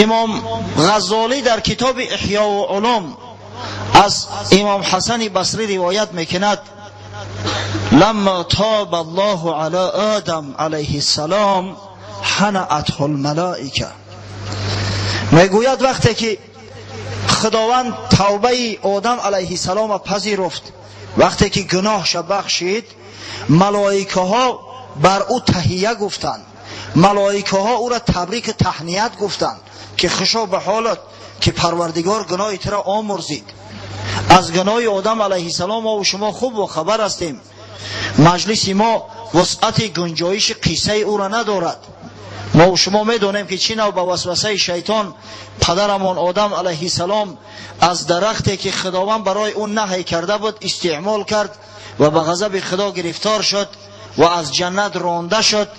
Имом Ғаззолӣ дар китоби Иҳёу Улум аз Имом Ҳасани Басрӣ ривоят мекунад: لما تاب الله على آدم علیه السلام حنأته الملائکه. мегӯяд, вақте ки Худованд тавбаи Одам алайҳи салома пазируфт, вақте ки гуноҳша бахшид, малоикаҳо бар ӯ таҳия гуфтанд, малоикаҳо ӯро табрику таҳният гуфтанд, ки хушо ба ҳолат, ки Парвардигор гуноҳи туро омурзид. Аз гуноҳи Одам алайҳиссалом мо шумо хуб хабар ҳастем. Маҷлиси мо вусъати гунҷоиши қиссаи ӯро надорад. Мо шумо медонем, ки чӣ нав ба васвасаи шайтон падарамон Одам алайҳиссалом аз дарахте, ки Худованд барои ӯ наҳй карда буд, истеъмол кард ва ба ғазаби Худо гирифтор шуд ва аз ҷаннат ронда шуд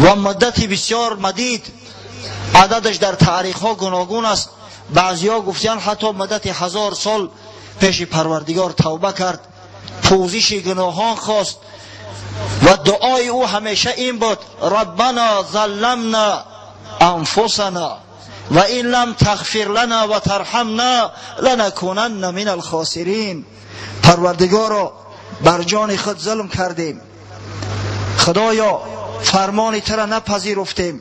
ва муддати бисёр мадид, ададаш дар таърихҳо гуногун аст, баъзиҳо гуфтиянд, ҳатто муддати 1000 сол пеши Парвардигор тавба кард, пӯзиши гуноҳон хост ва дуои ӯ ҳамеша ин буд: ربنا ظلمنا أنفسنا وإن لم تغفر لنا وترحمنا لنكونن من الخاسرين. Парвардигоро, бар ҷони худ зулм кардем, Худоё, фармони тура напазируфтем,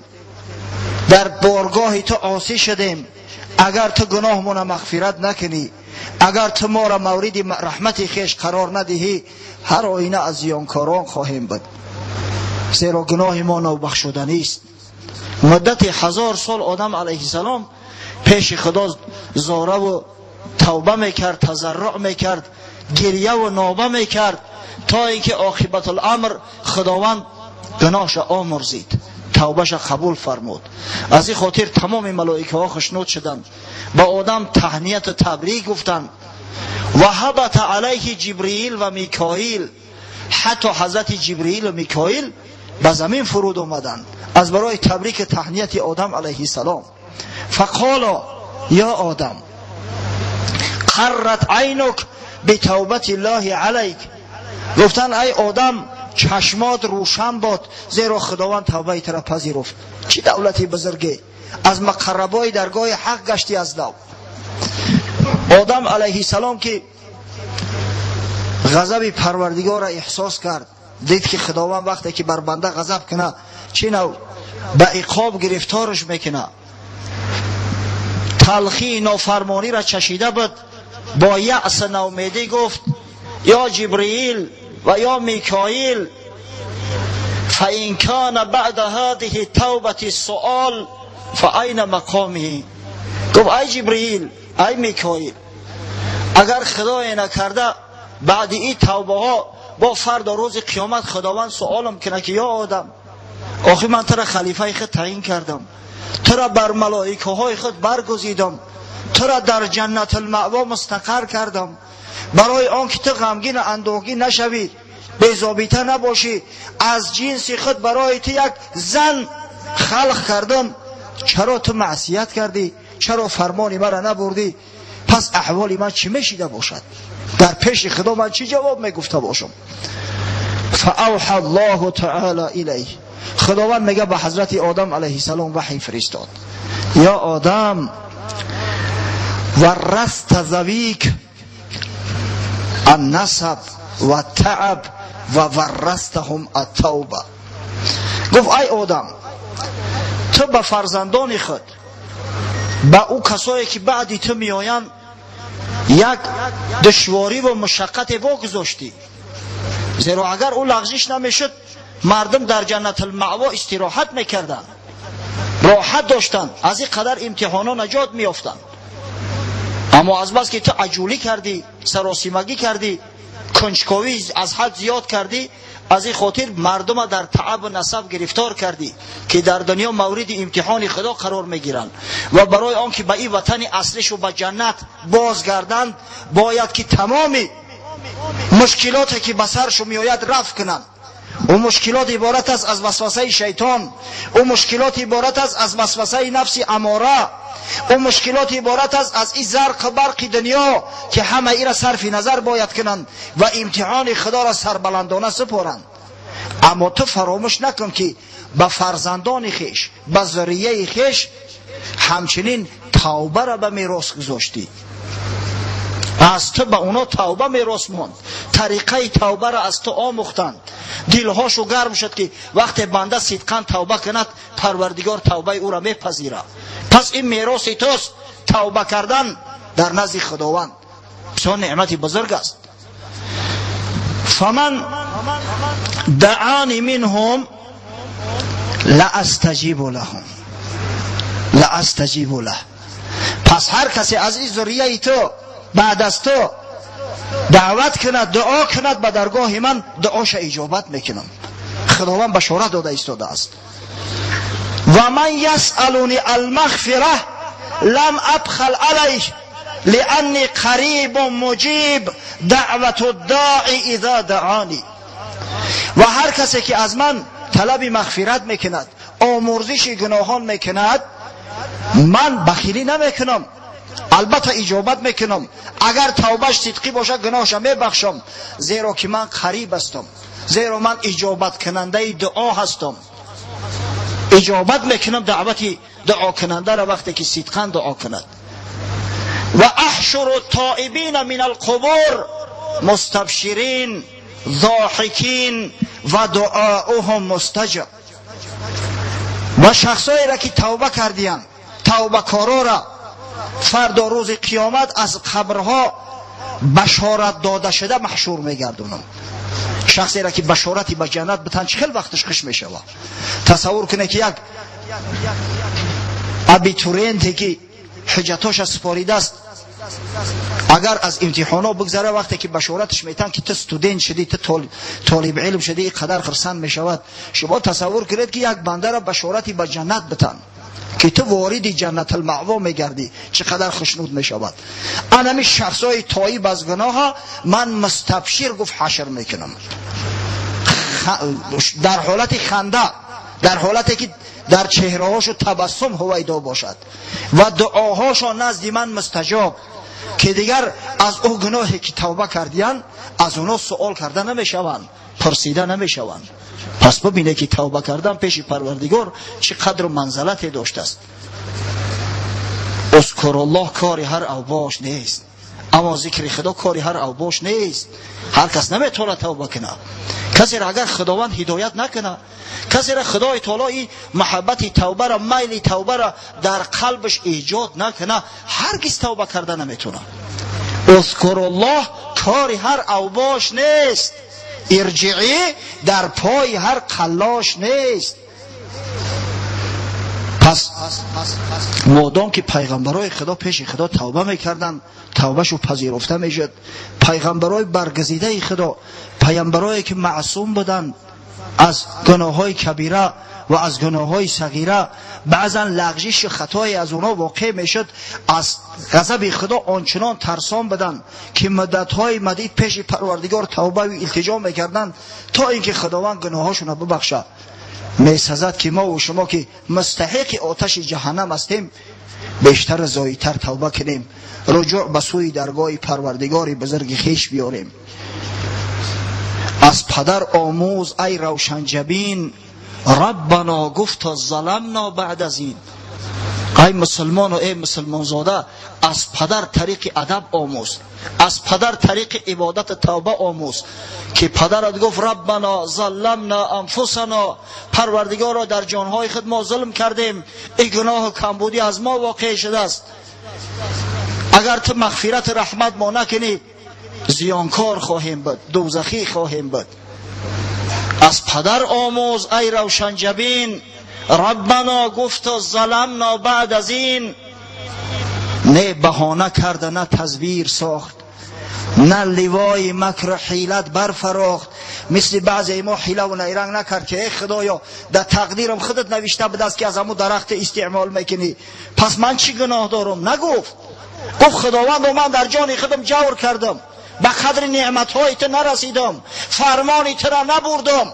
дар боргоҳи ту осӣ шудем. Агар ту гуноҳмона мағфират накунӣ, агар ту моро мавриди раҳмати хеш қарор надиҳӣ, ҳар оина аз зиёнкорон хоҳем буд, зеро гуноҳи мо нобахшуданист. Муддати 1000 сол Одам алайҳиссалом пеши Худо зораву тавба мекард, тазарруъ мекард, гирьяву ноба мекард, то ин ки оқибатуламр Худованд гуноҳша омурзид, тавбаша қабул фармуд. Аз ин хотир тамоми малоикаҳо хушнуд шуданд, ба Одам таҳнияту табрик гуфтанд. Ва ҳабата алайҳи Ҷибриил ва Микоил, ҳатто ҳазрати Ҷибриилу Микоил ба замин фуруд омаданд аз барои табрики таҳнияти Одам алайҳиссалом. فقالا يا آدم قرت عينك بتوبة الله عليك. Гуфтанд: ай Одам, чашмот рӯшан бод, зеро Худованд тавбаи тура пазируфт. Чӣ давлати бузурге! Аз муқаррабои даргоҳи ҳақ гаштӣ. Аз нав Одам алайҳиссалом, ки ғазаби Парвардигорро эҳсос кард, дид, ки Худованд вақте ки бар банда ғазаб куна, чӣ нав ба иқоб гирифторш мекуна, талхии нофармониро чашида буд, бо яъс наумедӣ гуфт: ё Ҷибриил ва ё Микоил، فإن كان بعد هذه التوبة سؤال فأين مقامي. Гуфт: ай Ҷибриил, ай Микоил, агар Худое накарда баъди ин тавбаҳо бо фардо рӯзи қиёмат Худованд суолам кунад, ки ё Одам, охир ман тура халифаи худ таъин кардам, тура бар малоикаҳои худ баргузидам, тура дар Ҷаннатулмаъво мустақар кардам, барои он ки ту ғамгину андӯҳгин нашавӣ, безобита набошӣ, аз ҷинси худ барои ту як зан халқ кардам, чаро ту маъсият кардӣ? Чаро фармони маро набурдӣ? Пас аҳволи ман чӣ мешида бошад? Дар пеши Худо ман чӣ ҷавоб мегуфта бошам? فأوحى الله تعالى إليه. Худованд мега, ба ҳазрати Одам алайҳиссалом ваҳй фиристод: يا آدم ورثت ذويك النصب والتعب وورثتهم التوبة. Гуфт: ай Одам, ту ба фарзандони худ, ба ӯ касое ки баъди ту меоянд, як душвориву мушаққате вогузоштӣ, зеро агар ӯ лағзиш намешуд, мардум дар Ҷаннатулмаъво истироҳат мекарданд, роҳат доштанд, аз ин қадар имтиҳоно наҷот меёфтанд. Аммо азбаски ту аҷулӣ кардӣ, саросимагӣ кардӣ, кунҷковӣ аз ҳад зиёд кардӣ, аз ин хотир мардума дар таабу насаб гирифтор кардӣ, ки дар дунё мавриди имтиҳони Худо қарор мегиранд ва барои он ки ба ин ватани аслишу ба ҷаннат бозгарданд, бояд ки тамоми мушкилоте ки ба саршу меояд, рафъ кунанд. Ӯ мушкилот иборат аст аз васвасаи шайтон, ӯ мушкилот иборат аст аз васвасаи нафси амора, ӯ мушкилот иборат аст аз ин зарқу барқи дунё, ки ҳама ира сарфи назар бояд кунанд ва имтиҳони Худоро сарбаландона супоранд. Аммо ту фаромӯш накун, ки ба фарзандони хеш, ба зурияи хеш ҳамчунин тавбаро ба мерос гузоштӣ. Аз ту ба оно тавба мерос монд, тариқаи тавбаро аз ту омӯхтанд, дилҳошу гарм шуд, ки вақте банда сидқан тавба кунад, Парвардигор тавбаи ӯро мепазирад. Пас ин мероси туст. Тавба кардан дар назди Худованд бисёр неъмати бузург аст. Фаман даани минҳум лаастаҷибу лаҳум лаастаҷибу лаҳ. Пас ҳар касе аз ин зурияи ту баъд аз ту даъват кунад, дуо кунад ба даргоҳи ман, дуоша иҷобат мекунам. Худованд башорат дода истодааст. Ва ман ясъалуни алмағфира лам абхал алайҳ лианни қарибун муҷиб даъвату даи иза даани. Ва ҳар касе ки аз ман талаби мағфират мекунад, омурзиши гуноҳон мекунад, ман бахилӣ намекунам, албатта иҷобат мекунам. Агар тавбаш сидқӣ бошад, гуноҳша мебахшам, зеро ки ман қариб ҳастам, зеро ман иҷобаткунандаи дуо ҳастам. Иҷобат мекунам даъвати дуокунандаро вақте ки сидқан дуо кунад. Ва аҳшуру тоибина мин алқубур мустабширин зоҳикин ва дуоуҳум мустаҷаб. Ва шахсоеро ки тавба кардиянд, тавбакорора фардо рӯзи қиёмат аз қабрҳо башорат дода шуда маҳшур мегардонам. Шахсеро ки башорати ба ҷаннат битан, чӣ хел вақташ хуш мешавад? Тасаввур кунед, ки як абитуриенте ки ҳуҷҷатоша супоридааст, агар аз имтиҳонҳо бигзара, вақте ки башораташ метан, ки ту студент шудӣ, ту толиби илм шудӣ, ин қадар хурсанд мешавад. Шумо тасаввур кунед, ки як бандара башорати ба ҷаннат битан, ки ту вориди ҷаннатулмаъво мегардӣ, чӣ қадар хушнуд мешавад. Анами шахсҳои тоиб аз гуноҳа ман мустабшир, гуфт, ҳашр мекунам дар ҳолати ханда, дар ҳолате ки дар чеҳраҳошу табассум ҳувайдо бошад ва дуоҳошон назди ман мустаҷоб, ки дигар аз ӯ гуноҳе ки тавба кардиянд, аз онҳо суол карда намешаванд, пурсида намешаванд. Пас бибинед, ки тавба кардан пеши Парвардигор чӣ қадру манзалате доштааст. Узкуруллоҳ кори ҳар авбош нест, аммо зикри Худо кори ҳар авбош нест. Ҳар кас наметавонад тавба кунад. Касеро агар Худованд ҳидоят накунад, касеро Худои таоло и маҳаббати тавбаро, майли тавбаро дар қалбаш эҷод накунад, ҳаргиз тавба карда наметавонад. Узкуруллоҳ кори ҳар авбош нест, ирҷиӣ дар пои ҳар қаллош нест. Пас модом ки пайғамбарои Худо пеши Худо тавба мекарданд, тавбашу пазируфта мешуд. Пайғамбарои баргазидаи Худо, пайғамбарое ки маъсум буданд аз гуноҳҳои кабира ва аз гуноҳҳои сағира, баъзан лағжишу хатое аз онҳо воқеъ мешуд, аз ғазаби Худо ончунон тарсон буданд, ки муддатҳои мадид пеши Парвардигор тавбаю илтиҷо мекарданд, то ин ки Худованд гуноҳҳошонро бибахшад. Месазад, ки мову шумо, ки мустаҳиқи оташи ҷаҳаннам ҳастем, бештар зоидтар тавба кунем, руҷӯъ ба сӯи даргоҳи Парвардигори бузурги хеш биёрем. Аз падар омӯз, ай равшанҷабин, раббано гуфта заламно баъд аз ин. Ай мусулмону эй мусулмонзода, аз падар тариқи адаб омӯз, аз падар тариқи ибодату тавба омӯз, ки падарат гуфт: раббано залламна анфусано, Парвардигоро, дар ҷонҳои худ мо зулм кардем, ин гуноҳу камбудӣ аз мо воқеъ шудааст, агар ту мағфирату раҳмат мо накунӣ, зиёнкор хоҳем буд, дӯзахӣ хоҳем буд. Аз падар омӯз, ай равшанҷабин, раббано гуфту заламно баъд аз ин. Не баҳона карда, на тазвир сохт, на ливои макру ҳилат барфарохт. Мисли баъзеи мо ҳилаву найранг накард, ки эй Худоё, дар тақдирам худат навишта будааст, ки аз ҳамун дарахте истеъмол мекунӣ, пас ман чӣ гуноҳ дорам? Нагуфт. Гуфт: Худовандо, ман дар ҷони худам ҷавр кардам, ба қадри неъматҳои ту нарасидам, фармони тура набурдам.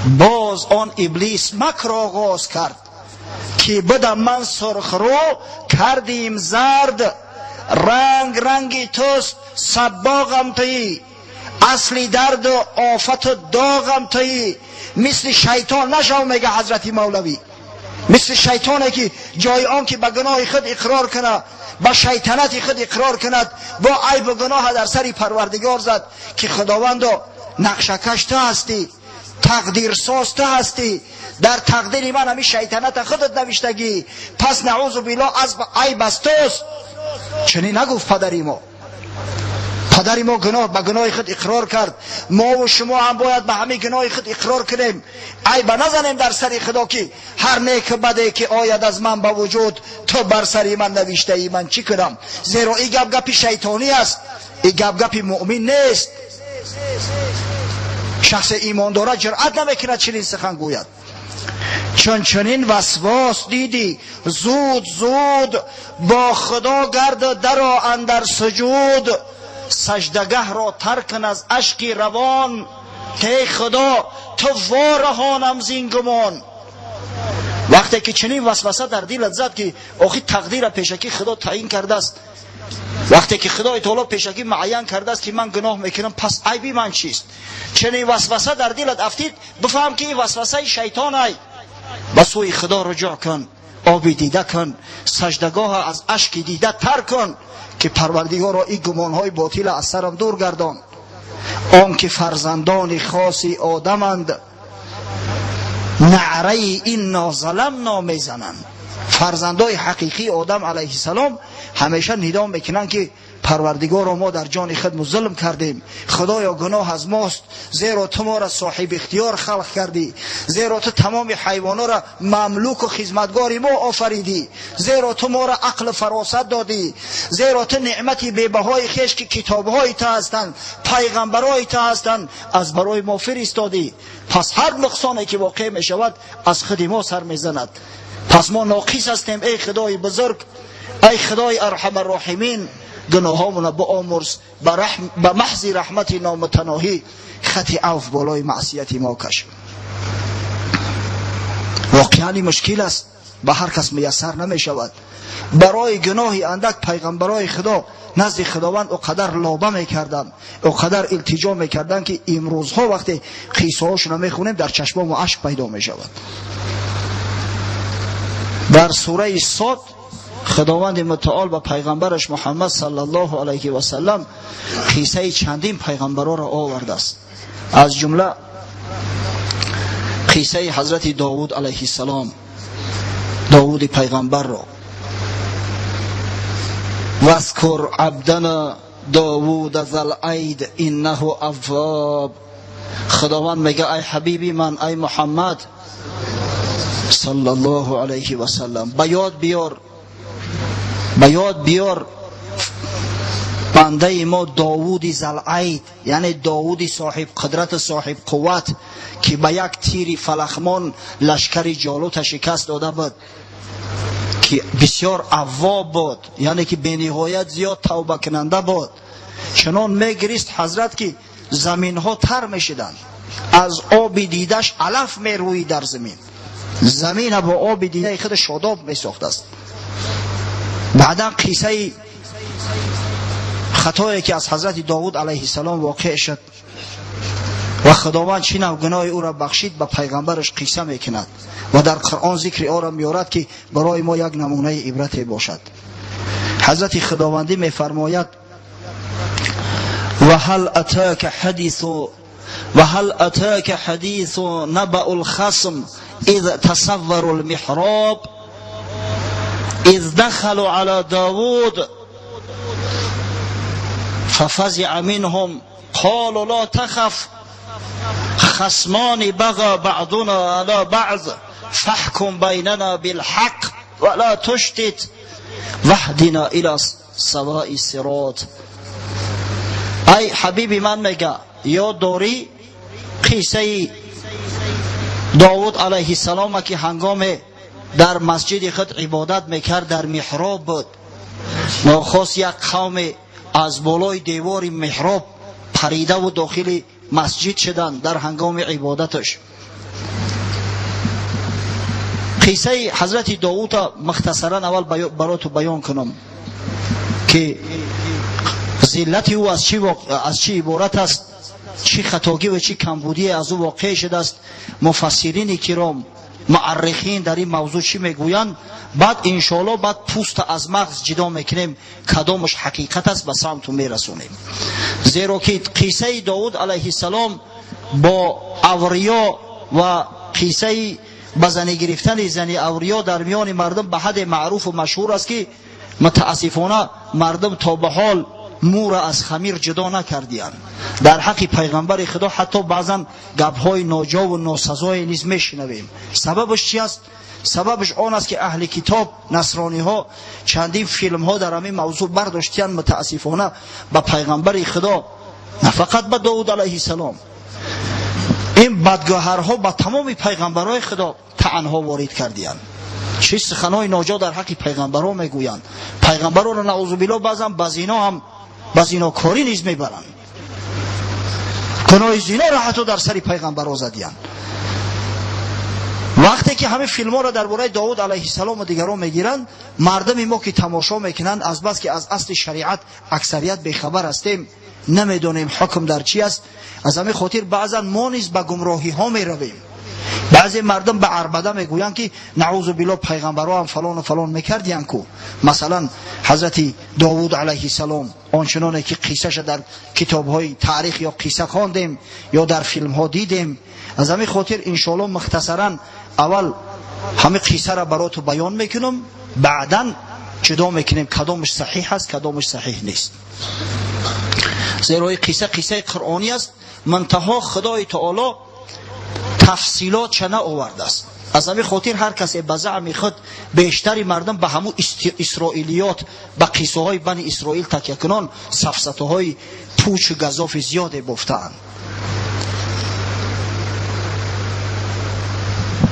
Боз он иблис макр оғоз кард, ки будам ман сурхрӯ, кардим зард, ранг ранги туст, саббоғам туӣ. Асли дарду офату доғам туӣ. Мисли шайтон нашав, мега ҳазрати Мавлавӣ, мисли шайтоне ки ҷои он ки ба гуноҳи худ иқрор кунад, ба шайтанати худ иқрор кунад, бо айбу гуноҳ дар сари Парвардигор зад, ки Худовандо, нақшакаш ту ҳастӣ, тақдирсоз ту ҳастӣ, дар тақдири ман ҳамин шайтаната худат навиштагӣ, пас наъузу биллоҳ аз айб аз туст. Чунин нагуфт падари мо. Падари мо гуноҳ ба гуноҳи худ иқрор кард. Мову шумо ҳам бояд ба ҳамин гуноҳи худ иқрор кунем, айба назанем дар сари Худо, ки ҳар неку баде ки ояд аз ман ба вуҷуд, ту бар сари ман навиштаӣ, ман чӣ кунам? Зеро ин гап гапи шайтонӣ аст, ин гап гапи муъмин нест. Шахсе имон дорад, ҷуръат намекунад чунин сухан гӯяд. Чун чунин васвос дидӣ, зуд зуд бо Худо гард, даро андар суҷуд, саждагаҳро тарк кун аз ашки равон, ки эй Худо, ту вораҳонам зин гумон. Вақте ки чунин васваса дар дилат зад, ки охи тақдира пешакӣ Худо таъин кардааст, вақте ки Худои таоло пешакӣ муайян кардааст, ки ман гуноҳ мекунам, пас айби ман чист? Чунин васваса дар дилат афтид, бифаҳм, ки ин васвасаи шайтон ай. Ба сӯи Худо руҷӯъ кун, оби дида кун, саждагоҳа аз ашки дида тар кун, ки Парвардигоро, ин гумонҳои ботила аз сарам дур гардон. Он ки фарзандони хоси одаманд, наъраи инно заламно мезананд. Фарзандои ҳақиқии Одам алайҳиссалом ҳамеша нидо мекунанд, ки Парвардигоро, мо дар ҷони худ зулм кардем, Худоё, гуноҳ аз мост, зеро ту моро соҳиби ихтиёр халқ кардӣ, зеро ту тамоми ҳайвонҳоро мамлуку хизматгори мо офаридӣ, зеро ту моро ақлу фаросат додӣ, зеро ту неъмати бебаҳои хеш, ки китобҳои ту ҳастанд, пайғамбарои ту ҳастанд, аз барои мо фиристодӣ. Пас ҳар нуқсоне ки воқеъ мешавад, аз худи мо сар мезанад. Пас мо ноқис ҳастем. Эй Худои бузург, эй Худои арҳамарроҳимин, гуноҳҳомона биомурз, ба маҳзи раҳмати номутаноҳӣ хати авф болои маъсияти мо каш. Воқеан ин мушкил аст, ба ҳар кас муяссар намешавад. Барои гуноҳи андак пайғамбарои Худо назди Худованд о қадар лоба мекарданд, о қадар илтиҷо мекарданд, ки имрӯзҳо вақте қиссаҳошонро мехонем, дар чашмомо ашк пайдо мешавад. Дар сураи Сод Худованди мутаол ба пайғамбараш Муҳаммад саллаллоҳу алайҳи васаллам қиссаи чандин пайғамбароро овардааст, аз ҷумла қиссаи ҳазрати Довуд алайҳиссалом, Довуди пайғамбарро. واذكر عبدنا داود ذا الأيد إنه أواب. Худованд мега: ай ҳабиби ман, ай Муҳаммад саллаллоҳу алайҳи васаллам, ба ёд биёр, ба ёд биёр бандаи мо Довуди Залайд, яъне Довуди соҳиб қудрату соҳиб қувват, ки ба як тири фалахмон лашкари Ҷолута шикаст дода буд, ки бисёр аввоб буд, яъне ки бениҳоят зиёд тавбакунанда буд. Чунон мегирист ҳазрат, ки заминҳо тар мешиданд, аз оби дидаш алаф мерӯид дар замин, замина бо оби дидаи худ шодоб месохтааст. Баъдан қиссаи хатое ки аз ҳазрати Довуд алайҳиссалом воқеъ шуд ва Худованд чӣ нав гуноҳи ӯро бахшид, ба пайғамбараш қисса мекунад ва дар Қуръон зикри ӯро меорад, ки барои мо як намунаи ибрате бошад. Ҳазрати Худовандӣ мефармояд: وهل أتاك حديث نبأ الخصم إذ تسوروا المحراب إذ دخلوا على داود ففزع منهم قالوا لا تخف خصمان بغى بعضنا على بعض فاحكم بيننا بالحق ولا تشطط واهدنا إلى سواء الصراط. Ай ҳабиби ман, мега, ёд дорӣ қиссаи Довуд алайҳиссалома, ки ҳангоме дар масҷиди худ ибодат мекард, дар меҳроб буд, нохост як қавме аз болои девори меҳроб паридаву дохили масҷид шуданд дар ҳангоми ибодаташ. Қиссаи ҳазрати Довуда мухтасаран аввал бароту баён кунам, ки зиллати ӯ аз чӣ иборат аст. чӣ хатогӣ ва чӣ камбудие аз ӯ воқеъ шудааст, муфассирини киром, муаррихин дар ин мавзӯъ чӣ мегӯянд. Баъд иншоалло баъд пӯста аз мағз ҷидо мекунем, кадомаш ҳақиқат аст ба самту мерасонем. Зеро ки қиссаи Довуд алайҳиссалом бо авриё ва қиссаи ба занӣ гирифтани зани авриё дар миёни мардум ба ҳадде маъруфу машҳур аст, ки мутаассифона мардум то ба ҳол мӯра аз хамир ҷудо накардиянд. Дар ҳаққи пайғамбари Худо ҳатто баъзан гапҳои ноҷову носазое низ мешунавем. Сабабаш чи аст? Сабабаш он аст, ки аҳли китоб, насрониҳо чандин филмҳо дар ҳамин мавзӯъ бардоштиянд. Мутаассифона ба пайғамбари Худо, на фақат ба Довуд алайҳиссалом, ин бадгӯҳарҳо ба тамоми пайғамбарҳои Худо таънҳо ворид кардиянд. Чӣ суханҳои ноҷо дар ҳаққи пайғамбарҳо мегӯянд. Пайғамбарҳоро наъузубилло баъзан ба зино ҳам, ба зинокорӣ низ мебаранд. Гуноҳи зиноро ҳатто дар сари пайғамбарҳо задиянд. Вақте ки ҳамин филмҳоро дар бораи Довуд алайҳиссалом ва дигарон мегиранд, мардуми мо ки тамошо мекунанд, азбас ки аз асли шариат аксарият бехабар ҳастем, намедонем ҳукм дар чи аст. Аз ҳамин хотир баъзан мо низ ба гумроҳиҳо меравем. Баъзе мардум ба арбада мегӯянд, ки наъузу билло пайғамбарҳо ҳам фалону фалон мекардиянд ку. Масалан, ҳазрати Довуд алайҳиссалом ончуноне ки қиссаша дар китобҳои таърих ё қисса хондем ё дар филмҳо дидем. Аз ҳамин хотир иншоалло мухтасаран аввал ҳамин қиссаро бароту баён мекунам, баъдан ҷудо мекунем кадомаш саҳиҳ аст, кадомаш саҳиҳ нест. Зеро ин қисса қиссаи қуръонӣ аст, мунтаҳо Худои таоло тафсилотша наовардааст. Аз ҳамин хотир ҳар касе ба заъми худ, бештари мардум ба ҳамун исроилиёт, ба қиссаҳои бани Исроил такякунон сафсатаҳои пучу газофи зиёде бофтаанд.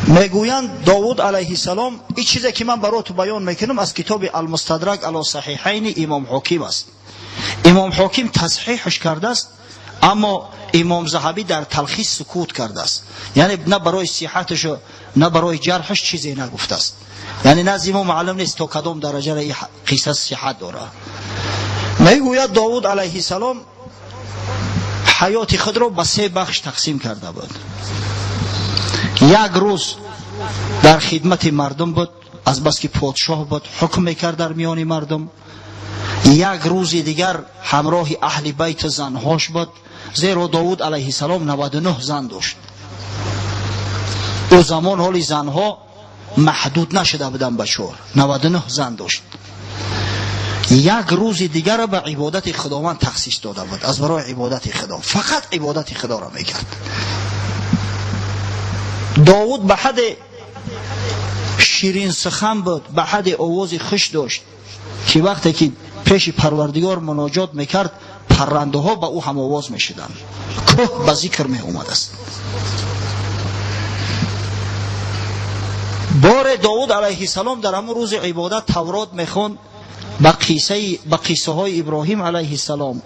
Мегӯянд Довуд алайҳиссалом, ин чизе ки ман бароту баён мекунам аз китоби Алмустадрак ало саҳиҳайни Имом Ҳоким аст. Имом Ҳоким тасҳиҳаш кардааст, аммо Имом Заҳабӣ дар талхис сукут кардааст. Яъне на барои сиҳаташу на барои ҷарҳаш чизе нагуфтааст. Яъне назди мо маълум нест то кадом дараҷаро ин қисса сиҳат дорад. Мегӯяд Довуд алайҳиссалом ҳаёти худро ба се бахш тақсим карда буд. Як рӯз дар хидмати мардум буд, азбаски подшоҳ буд, ҳукм мекард дар миёни мардум. Як рӯзи дигар ҳамроҳи аҳли байту занҳош буд, зеро Довуд алайҳиссалом 99 зан дошт. Ӯ замон ҳоли занҳо маҳдуд нашуда буданд ба 4, 99 зан дошт. Як рӯзи дигарро ба ибодати Худованд тахсис дода буд, аз барои ибодати Худо, фақат ибодати Худоро мекард. Довуд ба ҳадде ширинсухан буд, ба ҳадде овози хуш дошт, ки вақте ки пеши Парвардигор муноҷот мекард, паррандаҳо ба ӯ ҳамовоз мешуданд, кӯҳ ба зикр меомадааст. Боре Довуд алайҳиссалом дар ҳамон рӯзи ибодат Таврот мехонд, ба қиссаҳои Иброҳим алайҳиссалом,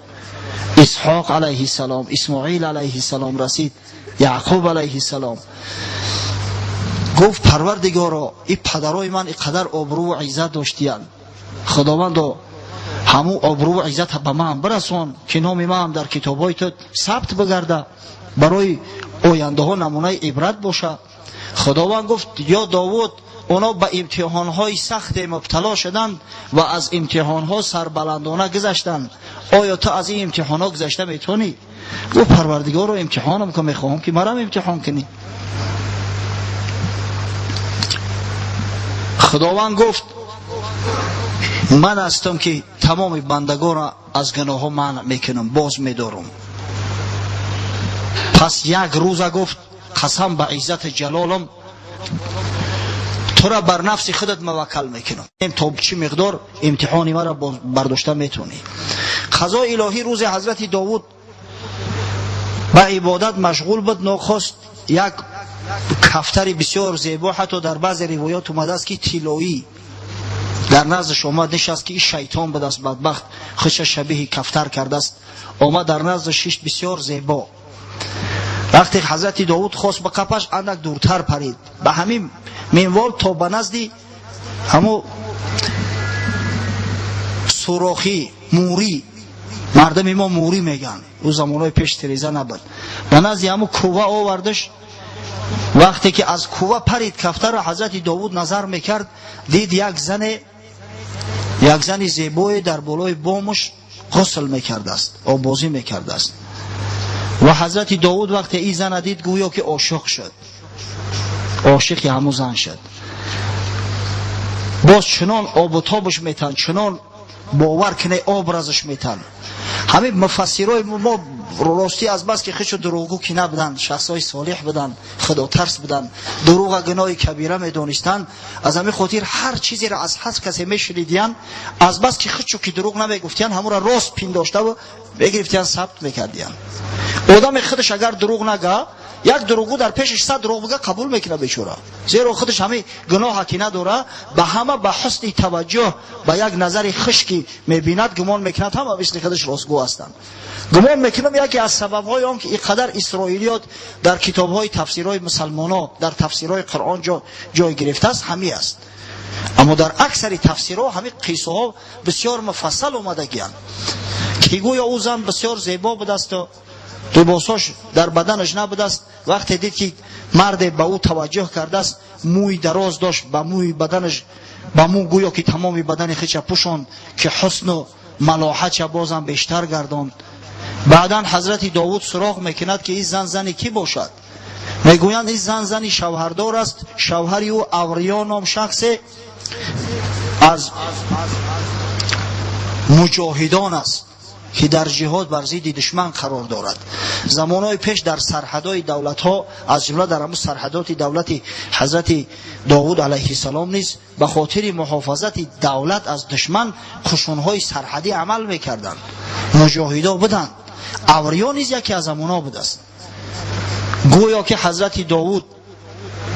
Исҳоқ алайҳиссалом, Исмоил алайҳиссалом расид, Яъқуб алайҳиссалом. Гуфт: Парвардигоро, ин падарои ман ин қадар обрӯву иззат доштиянд, Худовандо, ҳамун обрӯву иззата ба ман бирасон, ки номи ман дар китобҳои ту сабт бигарда, барои ояндаҳо намунаи ибрат боша. Худованд гуфт: ё Довуд, оно ба имтиҳонҳои сахте мубтало шуданд ва аз имтиҳонҳо сарбаландона гузаштанд. Оё ту аз ин имтиҳонҳо гузашта метавонӣ? Гуфт: Парвардигоро, имтиҳонам кун, мехоҳам ки марам имтиҳон кунӣ. Худованд гуфт: ман ҳастам ки тамоми бандагонро аз гуноҳҳо манъ мекунам, боз медорам. Пас як рӯза гуфт: қасам ба иззати ҷалолам, тура бар нафси худат муваккал мекунам, то чӣ миқдор имтиҳони маро бардошта метавонӣ. Қазои илоҳӣ рӯзи ҳазрати Довуд ба ибодат машғул буд, нохост як кафтари бисёр зебо, ҳатто дар баъзе ривоят омадааст ки тиллоӣ, дар наздаш омад нишаст, ки ин шайтон будааст, бадбахт худша шабеҳи кафтар кардааст. Омад дар наздаш шишт, бисёр зебо. Вақте ҳазрати Довуд хост ба қапаш, андак дуртар парид. Ба ҳамин минвол то ба назди ҳамо сурохӣ мӯрӣ Мардами мо мурӣ меган, ӯ замонҳои пеш тиреза набуд. Ба назди ҳамун кува овардаш. Вақте ки аз кува парид кафтара, ҳазрати Довуд назар мекард, дид як зани зебое дар болои бомуш ғусл мекардааст, оббозӣ мекардааст. Ва ҳазрати Довуд вақте ин зана дид, гӯё ки ошиқ шуд, ошиқи ҳамун зан шуд. Боз чунон обу тобаш метан, чунон бовар кине образаш метан. Ҳамин муфассирои мо ростӣ аз бас ки хичу дурӯғгӯ ки набуданд, шахсҳои солеҳ буданд, худотарс буданд, дурӯға гуноҳи кабира медонистанд. Аз ҳамин хотир ҳар чизеро аз ҳар касе мешунидиянд, аз бас ки хичу ки дурӯғ намегуфтиянд, ҳамонро рост пиндоштаву мегирифтиянд, сабт мекардиянд. Одами худаш агар дурӯғ нага, як дурӯғгӯ дар пешаш 100 дурӯғ бига, қабул мекунад бечора, зеро худаш ҳамин гуноҳа ки надора, ба ҳама ба ҳусни таваҷҷӯҳ, ба як назари хушки мебинад, гумон мекунад ҳама мисли худаш ростгӯ ҳастанд. Гумон мекунам яке аз сабабҳои он ки ин қадар исроилиёт дар китобҳои тафсирҳои мусалмоно, дар тафсирҳои Қуръон ҷой гирифтааст, ҳамин аст. Аммо дар аксари тафсирҳо ҳамин қиссаҳо бисёр муфассал омадагианд, ки гӯё ӯ зан бисёр зебо будасту либосош дар баданаш набудааст. Вақте дид ки марде ба ӯ таваҷҷӯҳ кардааст, мӯи дароз дошт, ба мӯи баданаш, ба мӯ гӯё ки тамоми бадани хича пӯшонд, ки ҳусну малоҳатша бозам бештар гардонд. Баъдан ҳазрати Довуд суроғ мекунад, ки ин зан зани кӣ бошад. Мегӯянд, ин зан зани шавҳардор аст, шавҳари ӯ Авриё ном шахсе аз муҷоҳидон аст, ки дар ҷиҳод бар зидди душман қарор дорад. Замонҳои пеш дар сарҳадои давлатҳо, аз ҷумла дар ҳамун сарҳадоти давлати ҳазрати Довуд алайҳиссалом низ, ба хотири муҳофазати давлат аз душман қушунҳои сарҳадӣ амал мекарданд, муҷоҳидо буданд. Авриё низ яке аз ҳамонҳо будааст. Гӯё ки ҳазрати Довуд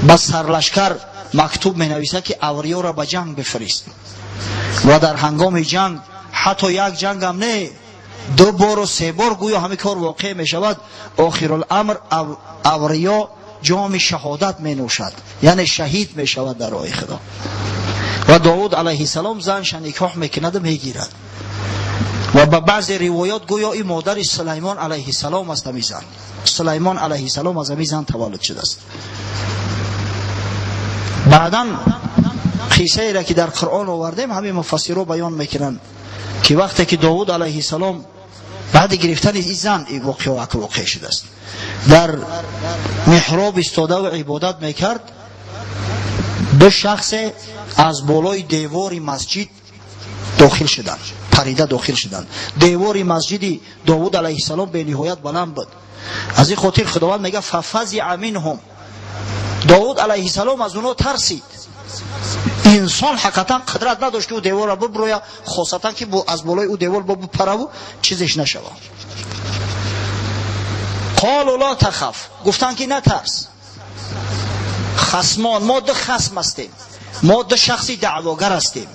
ба сарлашкар мактуб менависад, ки Авриёро ба ҷанг бифирист. Ва дар ҳангоми ҷанг, ҳатто як ҷангам не, 2 бору 3 бор гӯё ҳамин кор воқеъ мешавад. Охируламр Авриё ҷоми шаҳодат менӯшад, яъне шаҳид мешавад дар роҳи Худо. Ва Довуд алайҳиссалом занша никоҳ мекунаду мегирад. Ва ба баъзе ривоят гӯё ин модари Сулаймон алайҳиссалом аст. Ҳамин зан Сулаймон алайҳиссалом аз ҳамин зан таваллуд шудааст. Баъдан қиссаеро ки дар Қуръон овардем, ҳамин муфассиро баён мекунанд, ки вақте ки Довуд алайҳиссалом баъди гирифтани ин зан ин воқеа воқеъ шудааст, дар меҳроб истодаву ибодат мекард, ду шахсе аз болои девори масҷид дохил шуданд, парида дохил шуданд. Девори масҷиди Довуд алайҳиссалом бениҳоят баланд буд. Аз ин хотир Худованд мегӯяд: фафазиа минҳум. Довуд алайҳиссалом аз онҳо тарсид. Инсон ҳақиқатан қудрат надошт, ки ӯ деворро биброя, хосатан ки аз болои ӯ девор бипараву чизеш нашава. Қолу ла тахаф, гуфтанд ки натарс. Хасмон, мо ду хасм ҳастем, мо ду шахси даъвогар ҳастем.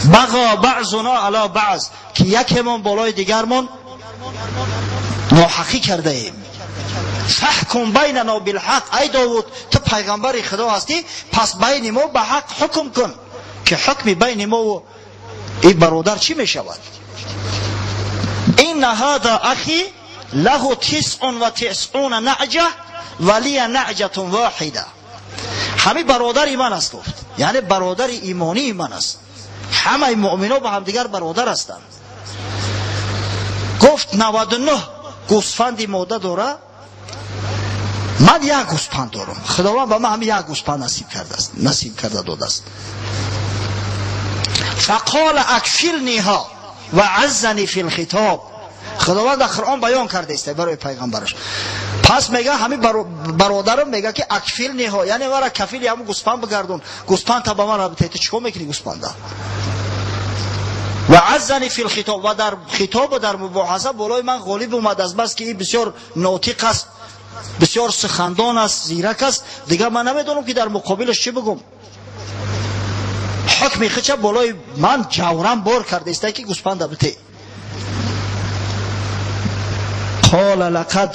Бағо баъзуно ала баъз, ки якемон болои дигармон ноҳақӣ кардаем. Фаҳкум байнано билҳақ, ай Довуд, ту пайғамбари Худо ҳастӣ, пас байни мо ба ҳақ ҳукм кун, ки ҳукми байни мову ин бародар чӣ мешавад. Инна ҳада ахи лаҳу тисъун ва тисъуна наъҷа ва лия наъҷатун воҳида. Ҳамин бародари ман аст, гуфт, яъне бародари имонии ман аст. Ҳамаи муъмино ба ҳамдигар бародар ҳастанд. Гуфт 99 гӯсфанди мода дора, ман як гӯспанд дорам. Худованд ба ман ҳамин як гӯспанд насиб кардааст, насиб карда додааст. Фақола акфилниҳо ва аззани фи лхитоб. Худованд дар Қуръон баён кардааст барои пайғамбараш. Пас мега ҳамин бародарам мега, ки акфилниҳо, яъне мара кафили ҳамун гӯспанд бигардон, гӯспандта ба ман рабите, ту чикор мекунӣ гӯспанда? Ва аззани фи лхитоб, ва дар хитобу дар мубоҳаса болои ман ғолиб омад, аз бас ки ин бисёр нотиқ аст, бисёр сухандон аст, зирак аст. Дигар ман намедонам, ки дар муқобилаш чӣ бигӯм. Ҳукми хича болои ман ҷавран бор кардаиста, ки гӯспанда бите. Қола лақад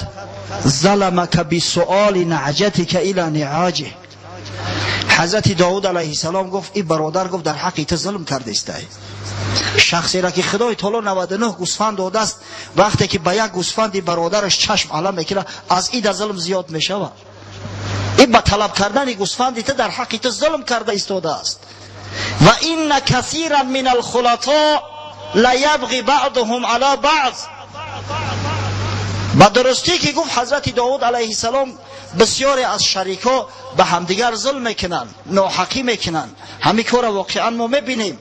заламака бисуоли наъҷатика ила ниъоҷиҳ. Ҳазрати Довуд алайҳиссалом гуфт ин бародар гуфт дар ҳаққи ту зулм кардистай. Шахсеро ки Худои таоло 99 гӯсфанд додааст, вақте ки ба як гӯсфанди бародараш чашм алам мекунад, аз ин зулм зиёд мешавад. Ин ба талаб кардани гӯсфанди ту дар ҳаққи ту зулм карда истодааст. Ва инна касиран мин алхулато ла ябғи баъдуҳум ала баъз. Ба дурустӣ ки гуфт Ҳазрати Довуд алайҳиссалом бисёре аз шарикҳо ба ҳамдигар зулм мекунанд, ноҳақӣ мекунанд. Ҳамин корро воқеан мо мебинем.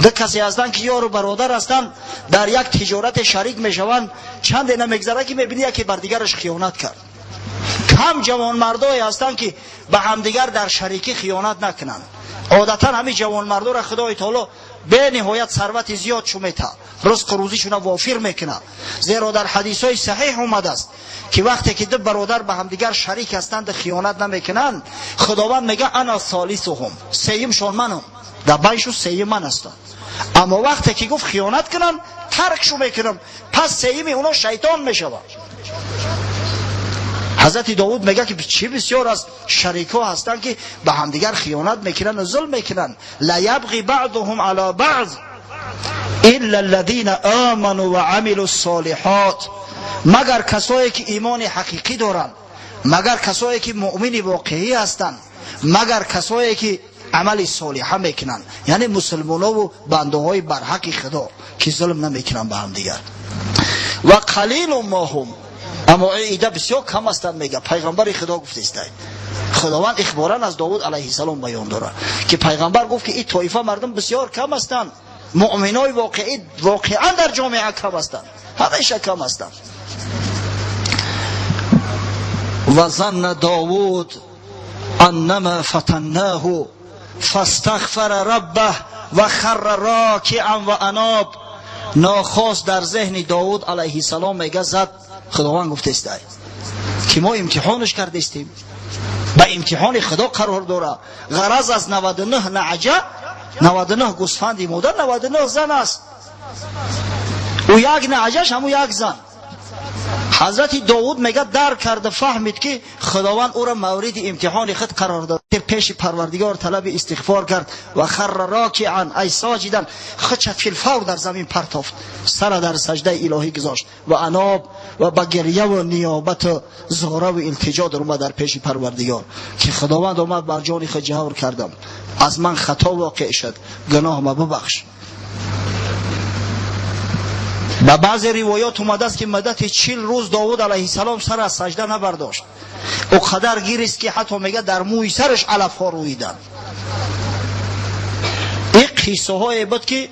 Ду касе ҳастанд ки ёру бародар ҳастанд, дар як тиҷорате шарик мешаванд, чанде намегзарад ки мебинӣ яке бар дигараш хиёнат кард. Кам ҷавонмардое ҳастанд ки ба ҳамдигар дар шарикӣ хиёнат накунанд. Одатан ҳамин ҷавонмардоро Худои таоло бениҳоят сарвати зиёд шу метаҳад, ризқу рӯзишона вофир мекунад. Зеро дар ҳадисҳои саҳиҳ омадааст ки вақте ки ду бародар ба ҳамдигар шарик ҳастанд хиёнат намекунанд, Худованд мегӯяд ана солисуҳум, сеюмшон манам, дар байшу сеюм ман ҳастам. Аммо вақте ки гуфт хиёнат кунанд, таркшу мекунам, пас сеюми оно шайтон мешавад. Ҳазрати Довуд мегӯяд ки чӣ бисёр аз шарикҳо ҳастанд ки ба ҳамдигар хиёнат мекунанд ва зулм мекунанд. Ла ябғи баъдуҳум ала баъз илла аллазина аману ва амилу ссолиҳот. Магар касое ки имони ҳақиқӣ доранд, магар касое ки муъмини воқеӣ ҳастанд, магар касое ки амали солиҳа мекунанд, яъне мусулмонову бандаҳои барҳақи Худо ки зулм намекунанд ба ҳамдигар. Ва қалилу мо ҳум, аммо ида бисёр кам ҳастанд, мега пайғамбари Худо гуфтистай. Худованд ихборан аз Довуд алайҳиссалом баён дорад ки пайғамбар гуфт ки ин тоифа мардум бисёр кам ҳастанд, муъминои воқеӣ воқеан дар ҷомеа кам ҳастанд, ҳамеша кам ҳастанд. Ва занна Довуд аннама фатаннаҳу фастағфара раббаҳ ва харра рокиан ва аноб. Нохост дар зеҳни Довуд алайҳиссалом мега зад, Худованд гуфтестай ки мо имтиҳонаш кардистем, ба имтиҳони Худо қарор дорад. Ғараз аз 99 наъҷа, 99 гӯсфанди модар, 99 зан аст. Ӯ як наъҷаш ҳамун як зан. Ҳазрати Довуд мега дарк карда фаҳмид ки Худованд ӯро мавриди имтиҳони худ қарор дод. Пеши Парвардигор талаби истиғфор кард ва харра рокиан ай соҷидан, худша филфавр дар замин партофт, сара дар саҷдаи илоҳӣ гузошт ва аноб ва ба гирьяву ниёбату зораву илтиҷо даромад дар пеши Парвардигор ки Худованд омад бар ҷони худ ҷавр кардам, аз ман хато воқеъ шуд, гуноҳма бубахш. Ба баъзе ривоят омадааст ки муддати 40 рӯз Довуд алайҳиссалом сар аз саҷда набардошт. Ӯ қадар гирист ки ҳатто мега дар мӯи сараш алафҳо рӯиданд. Ин қиссаҳое буд ки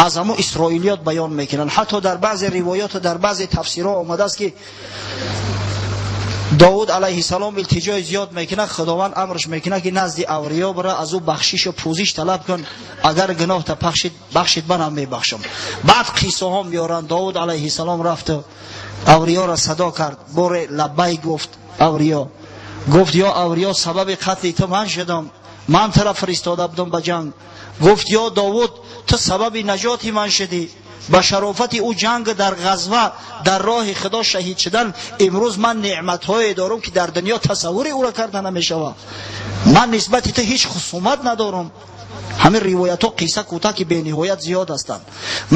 аз ҳамун исроилиёт баён мекунанд. Ҳатто дар баъзе ривояту дар баъзе тафсирҳо омадааст ки Довуд алайҳиссалом илтиҷои зиёд мекунад, Худованд амрш мекунад ки назди авлиё бира, аз ӯ бахшишу пӯзиш талаб кун, агар гуноҳта бахшид манам мебахшам. Баъд қиссаҳо меоранд. Довуд алайҳиссалом рафту авлиёро садо кард, боре лаббай гуфт. Авлиё гуфт: ё авлиё, сабаби қатли ту ман шудам, ман тура фиристода будам ба ҷанг. Гуфт: ё Довуд, ту сабаби наҷоти ман шудӣ, ба шарофати ӯ ҷанг дар ғазва дар роҳи Худо шаҳид шудан, имрӯз ман неъматҳое дорам ки дар дунё тасаввури ӯро карда намешавад. Ман нисбати ту ҳеҷ хусумат надорам. Ҳамин ривоятҳо қисса кӯтаҳ ки бениҳоят зиёд ҳастанд.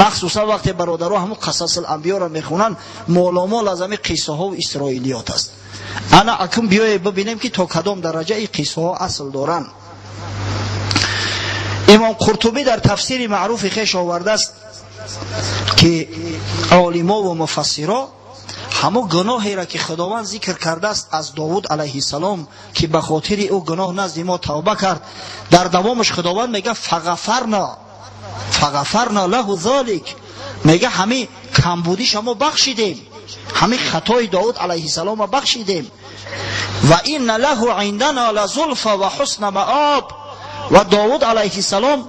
Махсусан вақте бародаро ҳамун қасасул анбиёро мехонанд, моломол аз ҳамин қиссаҳову исроилиёт аст. Ана акун биёе бибинем ки то кадом дараҷа ин қиссаҳо асл доранд. Имом Қуртубӣ дар тафсири маъруфи хеш овардааст ки олимову муфассиро ҳамон гуноҳеро ки Худованд зикр кардааст аз Довуд алайҳиссалом ки ба хотири ӯ гуноҳ назди мо тавба кард, дар давомаш Худованд мега фағафарна лаҳу золик, мега ҳамин камбудиша мо бахшидем, ҳамин хатои Довуд алайҳиссаломро бахшидем. Ва инна лаҳу индана лазулфа ва ҳусна маоб, ва Довуд алайҳиссалом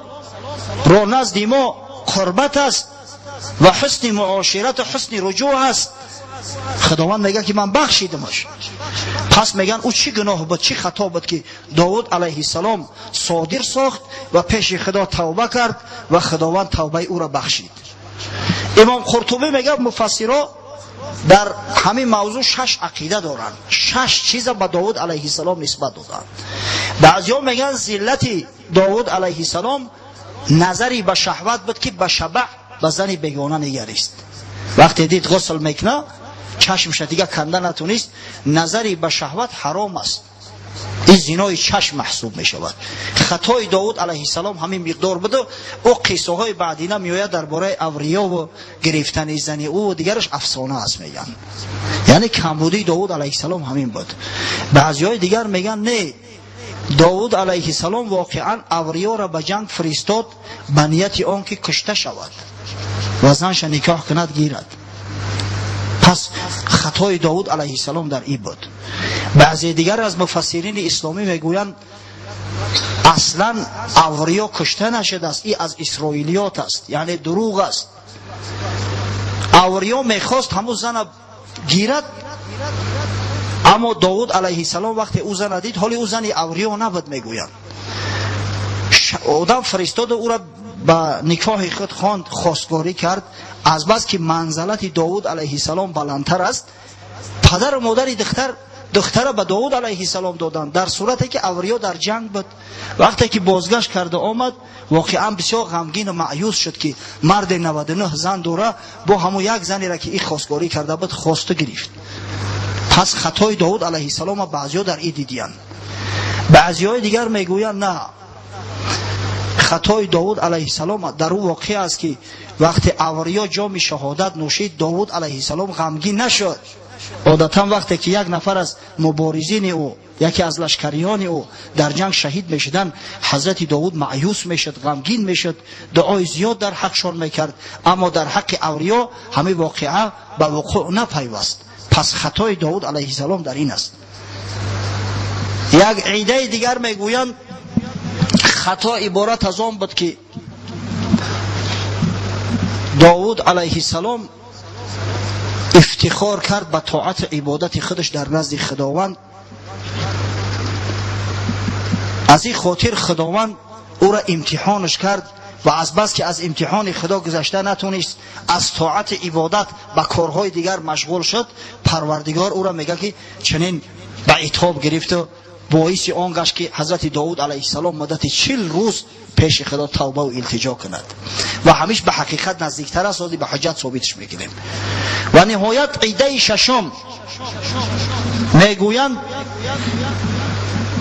ро назди мо қурбат аст ва ҳусни муоширату ҳусни руҷӯъ аст. Худованд мегӯяд ки ман бахшидамаш. Пас мегӯянд ӯ чӣ гуноҳ буд, чӣ хато буд ки Довуд алайҳиссалом содир сохт ва пеши Худо тавба кард ва Худованд тавбаи ӯро бахшид. Имом Қуртубӣ мегӯяд муфассиро дар ҳамин мавзӯъ 6 ақида доранд, 6 чиза ба Довуд алайҳиссалом нисбат доданд. Баъзеҳо мегӯянд зиллати Довуд алайҳиссалом назари ба шаҳват буд, ки ба шабаъ, ба зани бегона нигарист. Вақте дид ғусл мекуна, чашмша дига канда натунист, назари ба шаҳват ҳаром аст, ин зинои чашм маҳсуб мешавад. Хатои Довуд алайҳиссалом ҳамин миқдор буду ӯ қиссаҳои баъдина меояд дар бораи авриёву гирифтани зани ӯ, дигараш афсона аст мегӯянд. Яъне камбудии Довуд алайҳиссалом ҳамин буд. Баъзиҳои дигар мегӯянд не, Довуд алайҳиссалом воқеан авриёро ба ҷанг фиристод ба нияти он ки кушта шавад ва занша никоҳ кунад, гирад. Пас хатои Довуд алайҳиссалом дар ин буд. Баъзе дигар аз муфассирини исломӣ мегӯянд аслан авриё кушта нашудааст, ин аз исроилиёт аст, яъне дурӯғ аст. Авриё мехост ҳамун зана гирад, аммо Довуд алайҳиссалом вақте ӯ зана дид, ҳоли ӯ зани авриё набуд, мегӯянд. Одам фиристоду ӯра ба никоҳи худ хонд, хостгорӣ кард. Аз бас ки манзалати Довуд алайҳиссалом баландтар аст, падару модари духтара ба Довуд алайҳиссалом доданд, дар сурате ки авриё дар ҷанг буд. Вақте ки бозгашт карда омад, воқеан бисёр ғамгину маъюс шуд, ки марде 99 зан дора, бо ҳамун як занеро ки ин хостгорӣ карда буд хосту гирифт. Пас хатои Довуд алайҳиссалома баъзиҳо дар ин дидиянд. Баъзиҳои дигар мегӯянд на, хатои Довуд алайҳиссалом дар ӯ воқеъ аст, ки вақте авриё ҷоми шаҳодат нӯшид, Довуд алайҳиссалом ғамгин нашуд. Одатан вақте ки як нафар аз муборизини ӯ, яке аз лашкариёни ӯ дар ҷанг шаҳид мешуданд, ҳазрати Довуд маъюс мешуд, ғамгин мешуд, дуои зиёд дар ҳақшон мекард. Аммо дар ҳаққи авриё ҳамин воқеа ба вуқӯъ напайваст. Пас хатои Довуд алайҳиссалом дар ин аст. Як идаи дигар мегӯянд хато иборат аз он буд, ки Довуд алайҳиссалом ифтихор кард ба тоату ибодати худаш дар назди Худованд. Аз ин хотир Худованд ӯра имтиҳонаш кард ва аз бас ки аз имтиҳони Худо гузашта натунист, аз тоати ибодат ба корҳои дигар машғул шуд. Парвардигор ӯра мегӯяд, ки чунин ба итоб гирифту боиси он гашт, ки ҳазрати Довуд алайҳиссалом муддати 40 рӯз пеши Худо тавбаву илтиҷо кунад ва ҳамиш ба ҳақиқат наздиктар аст, ба ҳуҷҷат собитш мекунем. Ва ниҳоят идаи шашум мегӯянд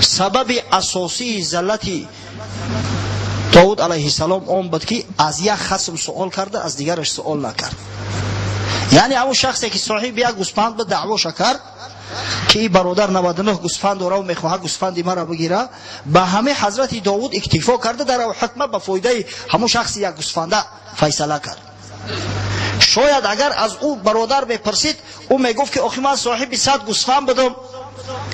сабаби асосии заллати Довуд алайҳиссалом он буд, ки аз як хасм суол карда, аз дигараш суол накард. Яъне ҳамун шахсе ки соҳиби як гӯспанд буд, даъвоша кард, ки ин бародар 99 гӯсфанд дора ва мехоҳад гӯсфанди маро бигира. Ба ҳамаи ҳазрати Довуд иктифо карда, дар ҳукма ба фоидаи ҳамун шахси як гӯсфанда файсала кард. Шояд агар аз ӯ бародар мепурсид, ӯ мегуфт, ки охи ман соҳиби 100 гӯсфанд будам,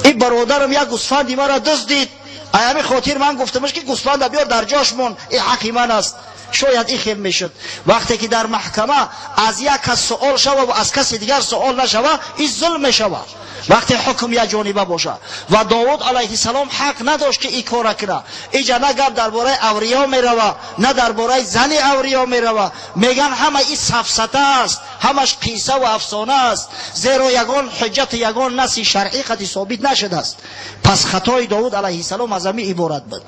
ин бародарам як гӯсфанди маро дуздид, ай ҳамин хотир ман гуфтамаш, ки гӯсфанда биёр дар ҷош мон, ин ҳаққи ман аст. Шояд ин хел мешуд. Вақте ки дар маҳкама аз як кас суол шава ва аз каси дигар суол нашава, ин зулм мешавад, вақте ҳукм якҷониба бошад. Ва Довуд алайҳиссалом ҳақ надошт, ки ин кора кунад. Иҷа на гап дар бораи авриё мерава, на дар бораи зани авриё мерава. Мегӯянд ҳама ин сафсата аст, ҳамаш қисса ва афсона аст, зеро ягон ҳуҷҷату ягон наси шаръӣ қати собит нашудааст. Пас хатои Довуд алайҳиссалом аз ҳамин иборат буд.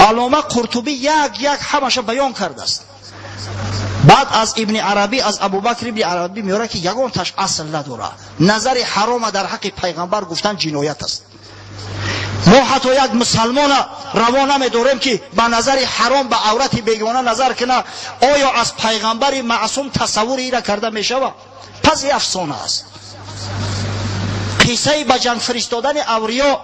Аллома Қуртубӣ як як ҳамаша баён кардааст. Баъд аз Ибни Арабӣ, аз Абубакр ибни Арабӣ меорад, ки ягонташ асл надорад. Назари ҳарома дар ҳаққи пайғамбар гуфтан ҷиноят аст. Мо ҳатто як мусалмона раво намедорем, ки ба назари ҳаром ба аврати бегона назар кунад. Оё аз пайғамбари маъсум тасаввури ира карда мешавад? Пас и афсона аст. Қиссаи ба ҷанг фиристодани авриё,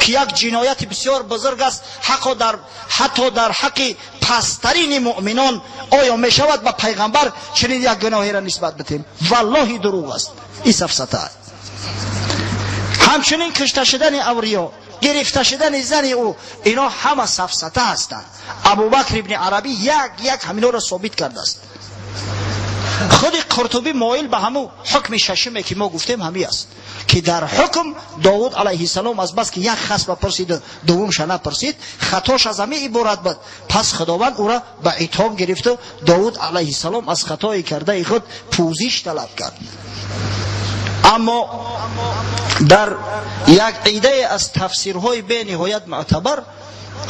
ки як ҷинояти бисёр бузург аст, ҳатто дар ҳаққи пасттарини муъминон, оё мешавад ба пайғамбар чунин як гуноҳеро нисбат бидиҳем? Валлоҳи, дурӯғ аст, ин сафсата. Ҳамчунин кушта шудани авриё, гирифта шудани зани ӯ, ино ҳама сафсата ҳастанд. Абубакр ибни Арабӣ як як ҳаминҳоро собит кардааст. Худи Қуртубӣ моил ба ҳамун ҳукми шашуме, ки мо гуфтем, ҳамин аст, ки дар ҳукм Довуд алайҳиссалом аз бас ки як хасба пурсид, дуввумша напурсид, хатош аз ҳамин иборат буд. Пас Худованд ӯра ба итоб гирифту Довуд алайҳиссалом аз хатои кардаи худ пӯзиш талаб кард. Аммо дар як идае аз тафсирҳои бениҳоят мӯътабар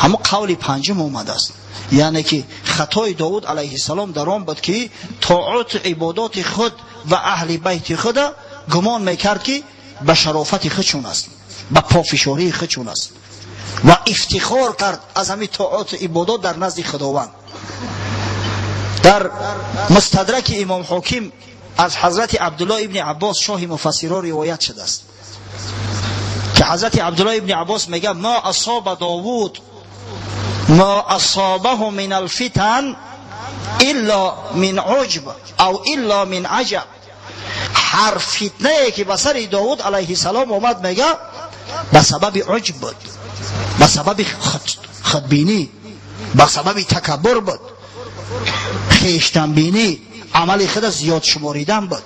ҳамон қавли панҷум омадааст, яъне ки хатои Довуд алайҳиссалом дар он буд, ки тоату ибодоти худ ва аҳли байти худа гумон мекард, ки ба шарофати худшон аст, ба пофишории худшон аст, ва ифтихор кард аз ҳамин тоату ибодот дар назди Худованд. Дар Мустадраки Имом Ҳоким аз ҳазрати Абдуллоҳ ибни Аббос, шоҳи муфассиро, ривоят шудааст, ки ҳазрати Абдуллоҳ ибни Аббос мегӯяд: ما أصاب داود ما أصابه من الفتن إلا من عجب أو إلا من عجب. Ҳар фитнае ки ба сари Довуд алайҳиссалом омад, мега, ба сабаби уҷб буд, ба сабаби худбинӣ, ба сабаби такаббур буд, хештанбинӣ, амали худа зиёд шуморидан буд.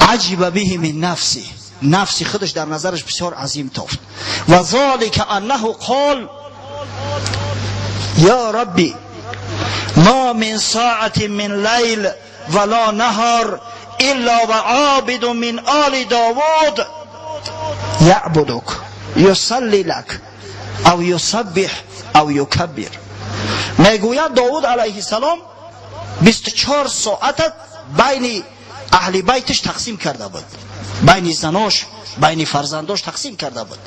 عجب به من نفسه, нафси худаш дар назараш бисёр азим тофт. وذلك أنه قال يا ربي ما من ساعة من ليل ولا نهار إلا وعابد من آل داود يعبدك يصلي لك أو يسبح أو يكبر. Мегӯяд, Довуд алайҳиссалом 24 соатат байни аҳли байтиш тақсим карда буд, байни занош, байни фарзандош тақсим карда буд.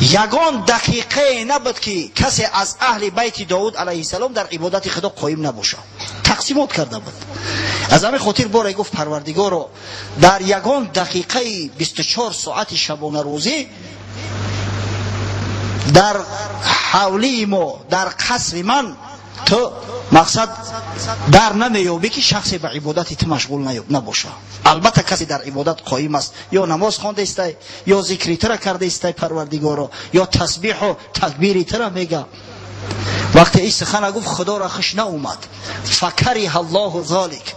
Ягон дақиқае набуд, ки касе аз аҳли байти Довуд алайҳиссалом дар ибодати Худо қоим набошад. Тақсимот карда буд. Аз ҳамин хотир боре гуфт: «Парвардигоро, дар ягон дақиқаи 24 соати шабонарӯзӣ дар ҳавлии мо, дар қасри ман ту мақсад дар намеёбӣ, ки шахсе ба ибодати ту машғул набошад. Албатта, касе дар ибодат қоим аст, ё намоз хонда истай, ё зикри тура карда истай, Парвардигоро, ё тасбиҳу такбири тура мега». Вақте ин сухана гуфт, Худоро хуш наомад. فكره الله ذلك,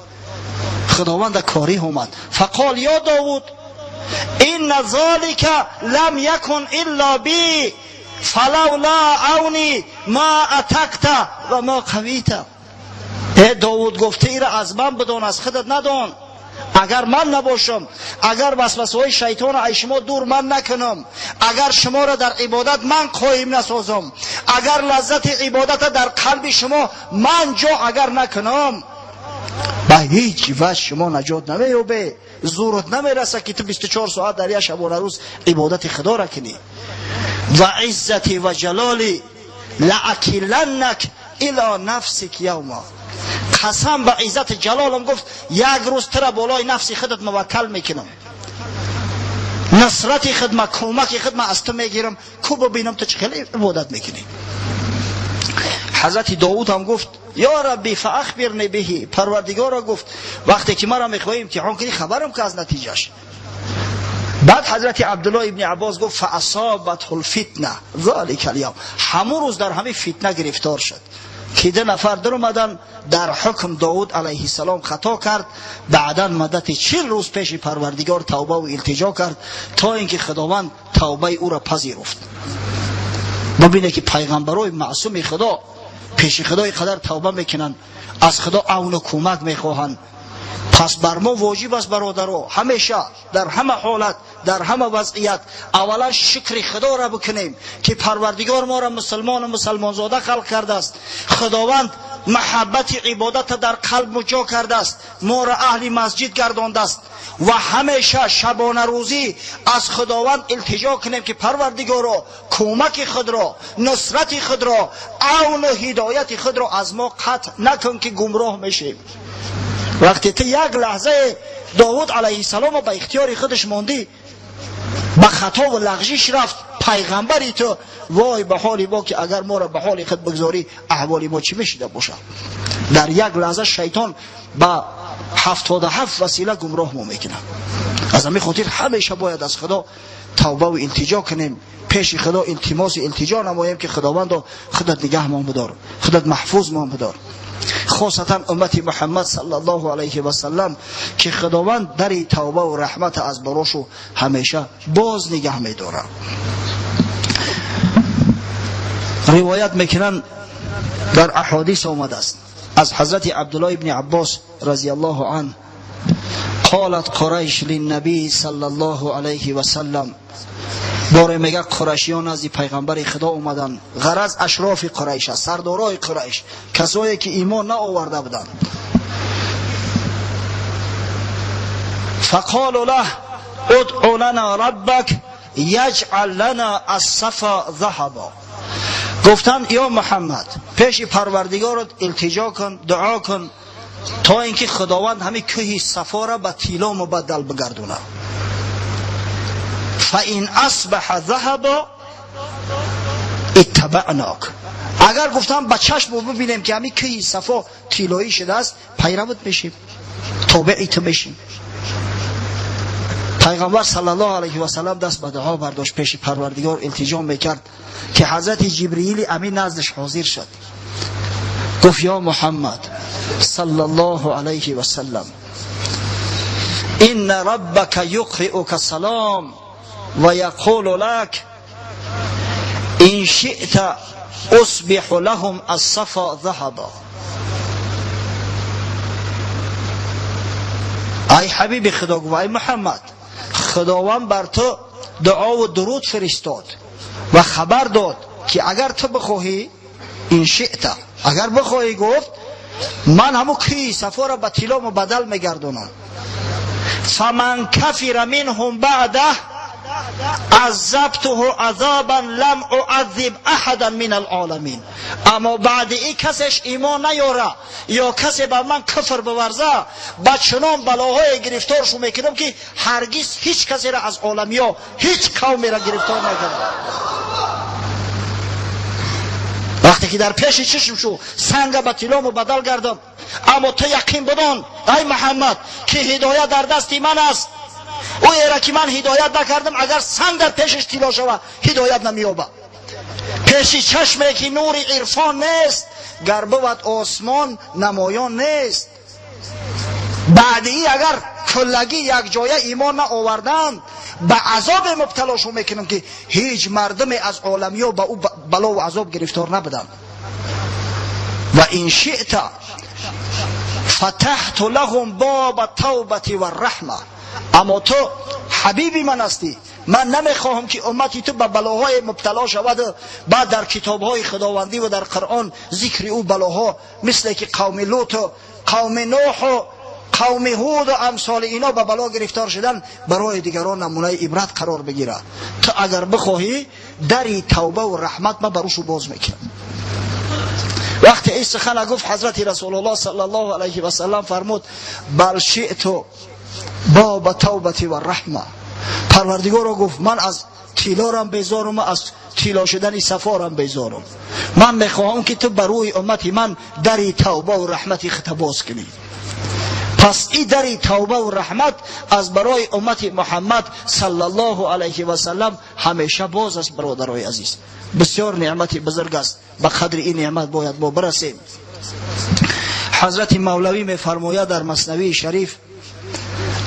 Худованда корих омад. فقال يا داود إن ذلك لم يكن إلا بي فلولا عوني ما عتقت وما قويت. Э Довуд, гуфта, ира аз ман бидон, аз худат надон. Агар ман набошам, агар васвасаҳои шайтонро аз шумо дур ман накунам, агар шуморо дар ибодат ман қоим насозам, агар лаззати ибодата дар қалби шумо ман ҷо агар накунам, ба ҳеҷ ваҷ шумо наҷот намеёбе, зурат намераса, ки ту 24 соат дар як шабонарӯз ибодати Худоро кунӣ. وعزتي وجلالي لأكلنك إلى نفسك يوما. Қасам ба иззати ҷалолам, гуфт, як рӯз тура болои нафси худат муваккал мекунам, насрати худма, кӯмаки худма аз ту мегирам, ку бибинам, ту чӣ хеле ибодат мекунӣ. Ҳазрати Довуд ҳам гуфт: يا ربي فأخبرني به. Парвардигоро, гуфт, вақте ки маро мехоҳӣ имтиҳон кунӣ, хабарам ка аз натиҷаш. Баъд ҳазрати Абдуллоҳ ибни Аббос гуфт: فأصابته الفتنة ذلك اليوم. Ҳамун рӯз дар ҳамин фитна гирифтор шуд, ки ду нафар даромадан дар ҳукм, Довуд алайҳиссалом хато кард. Баъдан муддати 40 рӯз пеши Парвардигор тавбаву илтиҷо кард, то ин ки Худованд тавбаи ӯро пазируфт. Бубине, ки пайғамбарои маъсуми Худо пеши Худо ин қадар тавба мекунанд, аз Худо авну кӯмак мехоҳанд. Пас бар мо воҷиб аст, бародаро, ҳамеша, дар ҳама ҳолат, дар ҳама вазъият аввалан шукри Худоро бикунем, ки Парвардигор моро мусулмону мусалмонзода халқ кардааст, Худованд маҳаббати ибодата дар қалб ҷо кардааст, моро аҳли масҷид гардондааст, ва ҳамеша шабонарӯзӣ аз Худованд илтиҷо кунем, ки Парвардигоро, кӯмаки худро, нусрати худро, авну ҳидояти худро аз мо қатъ накун, ки гумроҳ мешем. Вақте ту як лаҳзае Довуд алайҳиссаломо ба ихтиёри худаш мондӣ, ба хатову лағжиш рафт пайғамбари ту, вой ба ҳоли мо, ки агар моро ба ҳоли худ бигзорӣ, аҳволи мо чӣ мешида бошад? Дар як лаҳза шайтон ба 77 васила гумроҳ мо мекунад. Аз ҳамин хотир ҳамеша бояд аз Худо тавбаву илтиҷо кунем, пеши Худо илтимосу илтиҷо намоем, ки Худовандо, худат нигаҳмон бидор, худат маҳфузмон бидор. خاصتا امت محمد صلی الله علیه و سلم که خداوند در توبه و رحمت از براشو همیشه باز نگه می‌داره. روایت میکنن در احادیث آمده است از حضرت عبدالله ابن عباس رضی الله عنه قالت قریش للنبی صلی الله علیه و سلم، باره میگه قریشیان از پیغمبر خدا اومدن، غرض اشراف قریش است، سردارای قریش، کسایی که ایمان نآورده بودند. فقالوا له ادع لنا ربک یجعل لنا الصفا ذهبا. گفتن یا محمد پیش پروردگارت التجا کن، دعا کن تا اینکه خداوند همین کوه صفا را به طلا مبدل بگردونه. فإن اصبح ذهبا اتبعناک. اگر گفتم به چشم ببینیم که همین کوه صفا طلایی شده است، پیروت میشیم، تابع تو میشیم. پیغمبر صلی الله علیه و سلم دست به دعا برداشت، پیش پروردگار التجا میکرد که حضرت جبرئیل امین نزدش حاضر شد. گفت یا محمد صلی الله علیه و سلم ان ربک یقرئک سلام و یقول لک ان شئت اصبح لهم الصفا ذهبا. ای حبیب خدا، گفت ای محمد، خداوند بر تو دعا و درود فرستاد و خبر داد که اگر تو بخواهی، این شئت، اگر بخواهی، گفت من همون کوه صفا را به طلا مبدل میگردونم. فمن کفر منهم بعده عذبته عذابا لم اعذب احدا من العالمین. اما بعد این کسش ایمان نیاره یا کسی بر من کفر بورزه، با چنان بلاهای گرفتارشو میکنم که هرگز هیچ کسی را از عالمیا، هیچ قومی را گرفتار نکردم. وقتی که در پیش چشم شو سنگ به طلا مبدل گردم، اما تو یقین بدان ای محمد که هدایت در دست من است. او را که من هدایت نکردم، اگر سنگ در پیشش طلا شود هدایت نمییابد. پیش چشمی که نور عرفان نیست، گر بود آسمان نمایان نیست. بعد ای اگر کلگی یک جایه ایمان نآوردند، به عذاب مبتلا شو میکنم که هیچ مردم از عالمیا به او بلا و عذاب گرفتار نبودند. و این شئت فتحت لهم باب التوبة والرحمه. اما تو حبیبی من هستی، من نمیخواهم که امتی تو به بلاهای مبتلا شود. بعد در کتابهای خداوندی و در قرآن ذکر او بلاها، مثل که قوم لوط و قوم نوح و قوم هود و امثال اینا به بلا گرفتار شدن، برای دیگران نمونه عبرت قرار بگیره. تو اگر بخواهی دری توبه و رحمت ما بروشو باز میکنم. وقتی این سخن گفت، حضرت رسول الله صلی الله علیه و سلم فرمود بل شئت باب توبة و رحمه. پروردگار را گفت من از طلارم بیزارم، از طلا شدن صفارم بیزارم. من میخواهم که تو بر روی امت من دری توبه و رحمت خود باز کنی. پس این دری توبه و رحمت از برای امت محمد صلی الله علیه و سلم همیشه باز است. برادرای عزیز، بسیار نعمت بزرگ است، به قدر این نعمت باید ما برسیم. حضرت مولوی میفرماید در مثنوی شریف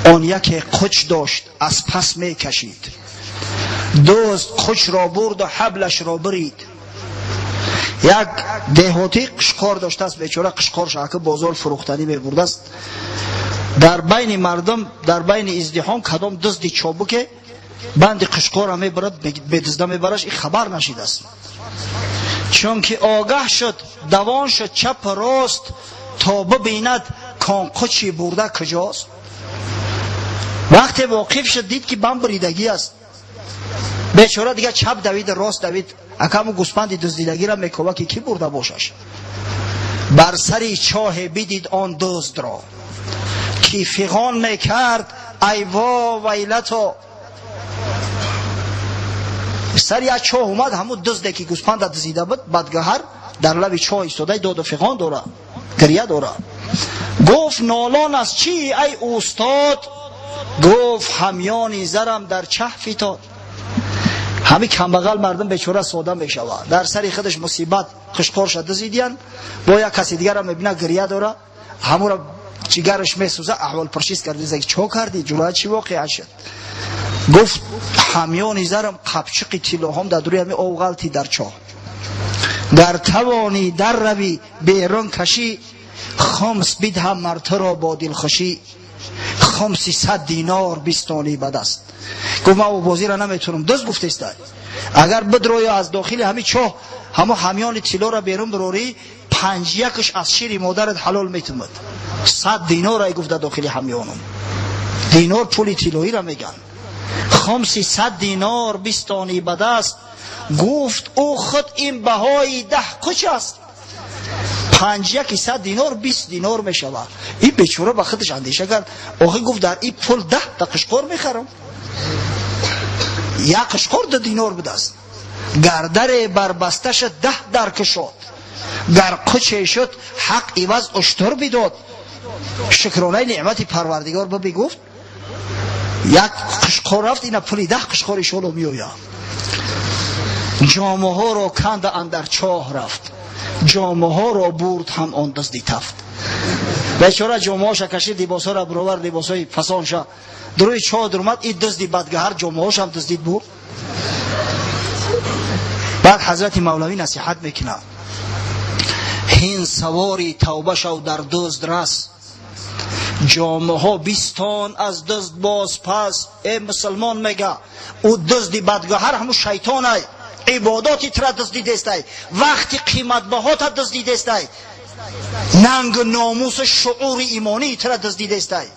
آن یکی قچ داشت از پس میکشید، دزد قچ را برد و حبلش را برید. یک деҳотӣ қишқор доштааст, бечора қишқорш ака бозор фурӯхтанӣ мебурдааст. Дар байни мардум, дар байни издиҳом кадом дузди чобуке банди қишқорро мебарад, бедузда мебараш, ин хабар нашидааст. Чунки огаҳ шуд, давон шуд чапу рост, то бибинад кон қучи бурда куҷост. Вақте воқиф шуд, дид ки банд буридагӣ аст. Бечора дигар чап давид, рост давид, акаму гӯспанди дуздидагиро мекова ки кӣ бурда бошаш. Бар сари чоҳе бидид он дуздро ки фиғон мекард ай во вайлато. Сари як чоҳ омад, ҳамун дузде ки гӯспанда дузида буд, бадгаҳар дар лаби чоҳ истода доду фиғон дора, гиря дора. Гуфт нолон аз чӣ ай устод? Гуфт ҳамёни зарам дар чаҳ фитод. Ҳами камбағал мардум бечора сода мешавад. Дар сари худаш мусибат қишқорша дузидиян, бо як каси дигара мебина гиря дора, ҳамура ҷигараш месӯза, аҳволпурсис карди, чо кардӣ, ҷура чӣ воқеа шуд? Гуфт ҳамёни зарам қапчиқи тиллоҳом дар дури ҳами ов ғалти дар чоҳ. Гар тавонӣ дар равӣ берун кашӣ, хумс бидҳам мартаро бо дилхушӣ, хумси 100 динор бистонӣ ба даст. Гуфт ман обозиро наметавонам, дузд гуфтестай. Агар бидроӣ аз дохили ҳами чоҳ ҳамо ҳамёни тиллоро берун бирорӣ, 5-1 аз шири модарат ҳалол метумад. 100 динор ай гуфт дар дохили ҳамёнам. Динор пули тиллоиро меган. Хумси 100 динор бистонӣ ба даст. Гуфт ӯ худ ин баҳои 10 қуч аст. 5-1 100 динор 20 динор мешавад. Ин бечора ба худаш андеша кард. Охи гуфт дар ин пул 10 та қишқор мехарам. Як қишқор 2 динор будааст. Гардаре барбасташа 10 дар кушод. Гар қуче шуд ҳақ иваз уштур бидод. Шукронаи неъмати парвардигор биби гуфт як қишқор рафт, ина пули 10 қишқор иншоалло меояд. Ҷомаҳоро канда андар чоҳ рафт, ҷомаҳоро бурд ҳам он дузди тафт. Бечора ҷомаҳоша кашид, либосҳоро бировард, либосҳои фасонша дуруи чоҳ дурмад. Ин дузди бадгаҳар ҷомаҳошам дуздид бурд. Баъд ҳазрати мавлавӣ насиҳат мекунад: ҳин савори тавба шав дар дузд рас, ҷомаҳо бистон аз дузд боз пас. Э мусулмон мега, ӯ дузди бадгаҳар ҳамун шайтонай, ибодоти тра дуздидестай, вақти қиматбаҳота дуздидестай, нангу номусу шуури имонии тра дуздидестай.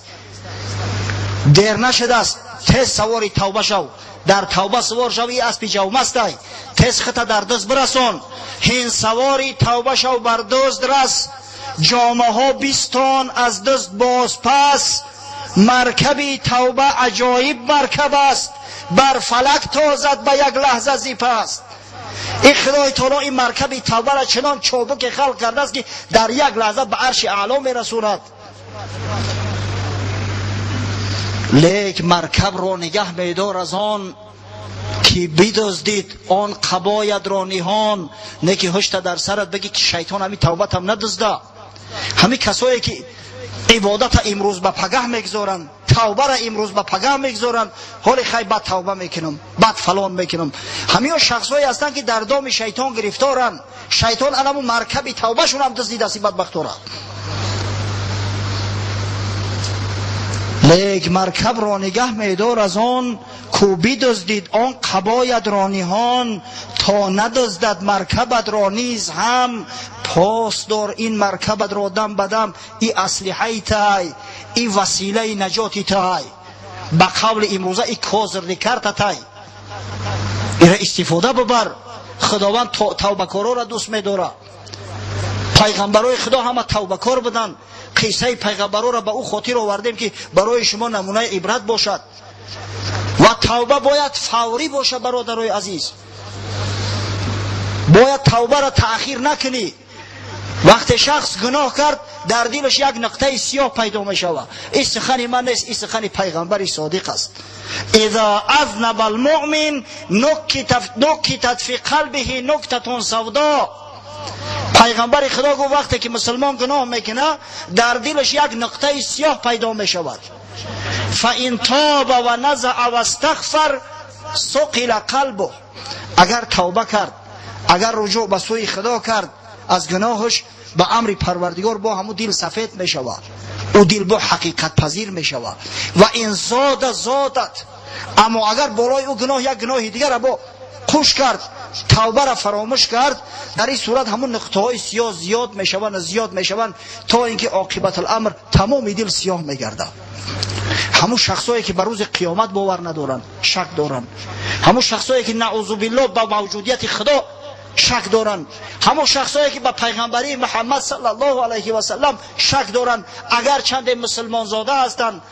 Дер нашудааст, тез савори тавба шав, дар тавба савор шав, и аспи ҷавмастай, тез хита дар дузд бирасон. Ҳин савори тавба шав бар дузд рас, ҷомаҳо бистон аз дузд боз пас. Маркаби тавба аҷоиб маркаб аст, бар фалак тозад ба як лаҳза зипаст. Ин худои таоло ин маркаби тавбаро чунон чобуке халқ кардааст, ки дар як лаҳза ба арши аъло мерасонад. Лек маркабро нигаҳ медор аз он ки бидуздид он қабоядро ниҳон. Не ки ҳушта дар сарат бигӣ ки шайтон ҳамин тавбатам надузда. Ҳамин касое ки ибодата имрӯз ба пагаҳ мегузоранд, тавбара имрӯз ба пагаҳ мегузоранд, ҳоли хай бад тавба мекунам, бад фалон мекунам. Ҳамиё шахсҳое ҳастанд, ки дар доми шайтон гирифторанд. Шайтон анаму маркаби тавбашонам дуздидааст ин бадбахтора. Лек маркабро нигаҳ медор аз он ку бидуздид он қабоядро ниҳон. То надуздад маркабатро низ ҳам, пос дор ин маркабатро дам ба дам. И аслиҳаи тай, и василаи наҷоти тай, ба қавли имрӯза и козирни карта тай. Ира истифода бибар. Худованд тавбакорора дӯст медорад. Пайғамбарои Худо ҳама тавбакор буданд. Қиссаи пайғамбароро ба ӯ хотир овардем, ки барои шумо намунаи ибрат бошад. Ва тавба бояд фаврӣ бошад, бародарои азиз. Бояд тавбаро таъхир накунӣ. Вақте шахс гуноҳ кард, дар дилаш як нуқтаи сиёҳ пайдо мешавад. Ин сухани ман нест, ин сухани пайғамбари содиқ аст. Иза азнаба алмуъмин нукитат фи қалбиҳи нуктатун савдо. Пайғамбари Худо гуфт вақте ки мусулмон гуноҳ мекунад, дар дилаш як нуқтаи сиёҳ пайдо мешавад. Фаин тоба ва назаа вастағфар суқила қалбуҳ. Агар тавба кард, агар руҷӯъ ба сӯи Худо кард, аз гуноҳаш ба амри Парвардигор бо ҳамун дил сафед мешавад, ӯ дил бо ҳақиқатпазир мешавад. Ва ин зода зодат. Аммо агар болои ӯ гуноҳ як гуноҳи дигара бо қуш кард, тавбаро фаромӯш кард, дар ин сурат ҳамун нуқтаҳои сиёҳ зиёд мешаванд, зиёд мешаванд, то ин ки оқибатуламр тамоми дил сиёҳ мегардад. Ҳамун шахсое ки ба рӯзи қиёмат бовар надоранд, шак доранд, ҳамун шахсое ки наъузу биллоҳ ба мавҷудияти Худо шак доранд, ҳамон шахсое ки ба пайғамбарии Муҳаммад саллаллоҳу алайҳи васаллам шак доранд, агар чанде мусулмонзода ҳастанд,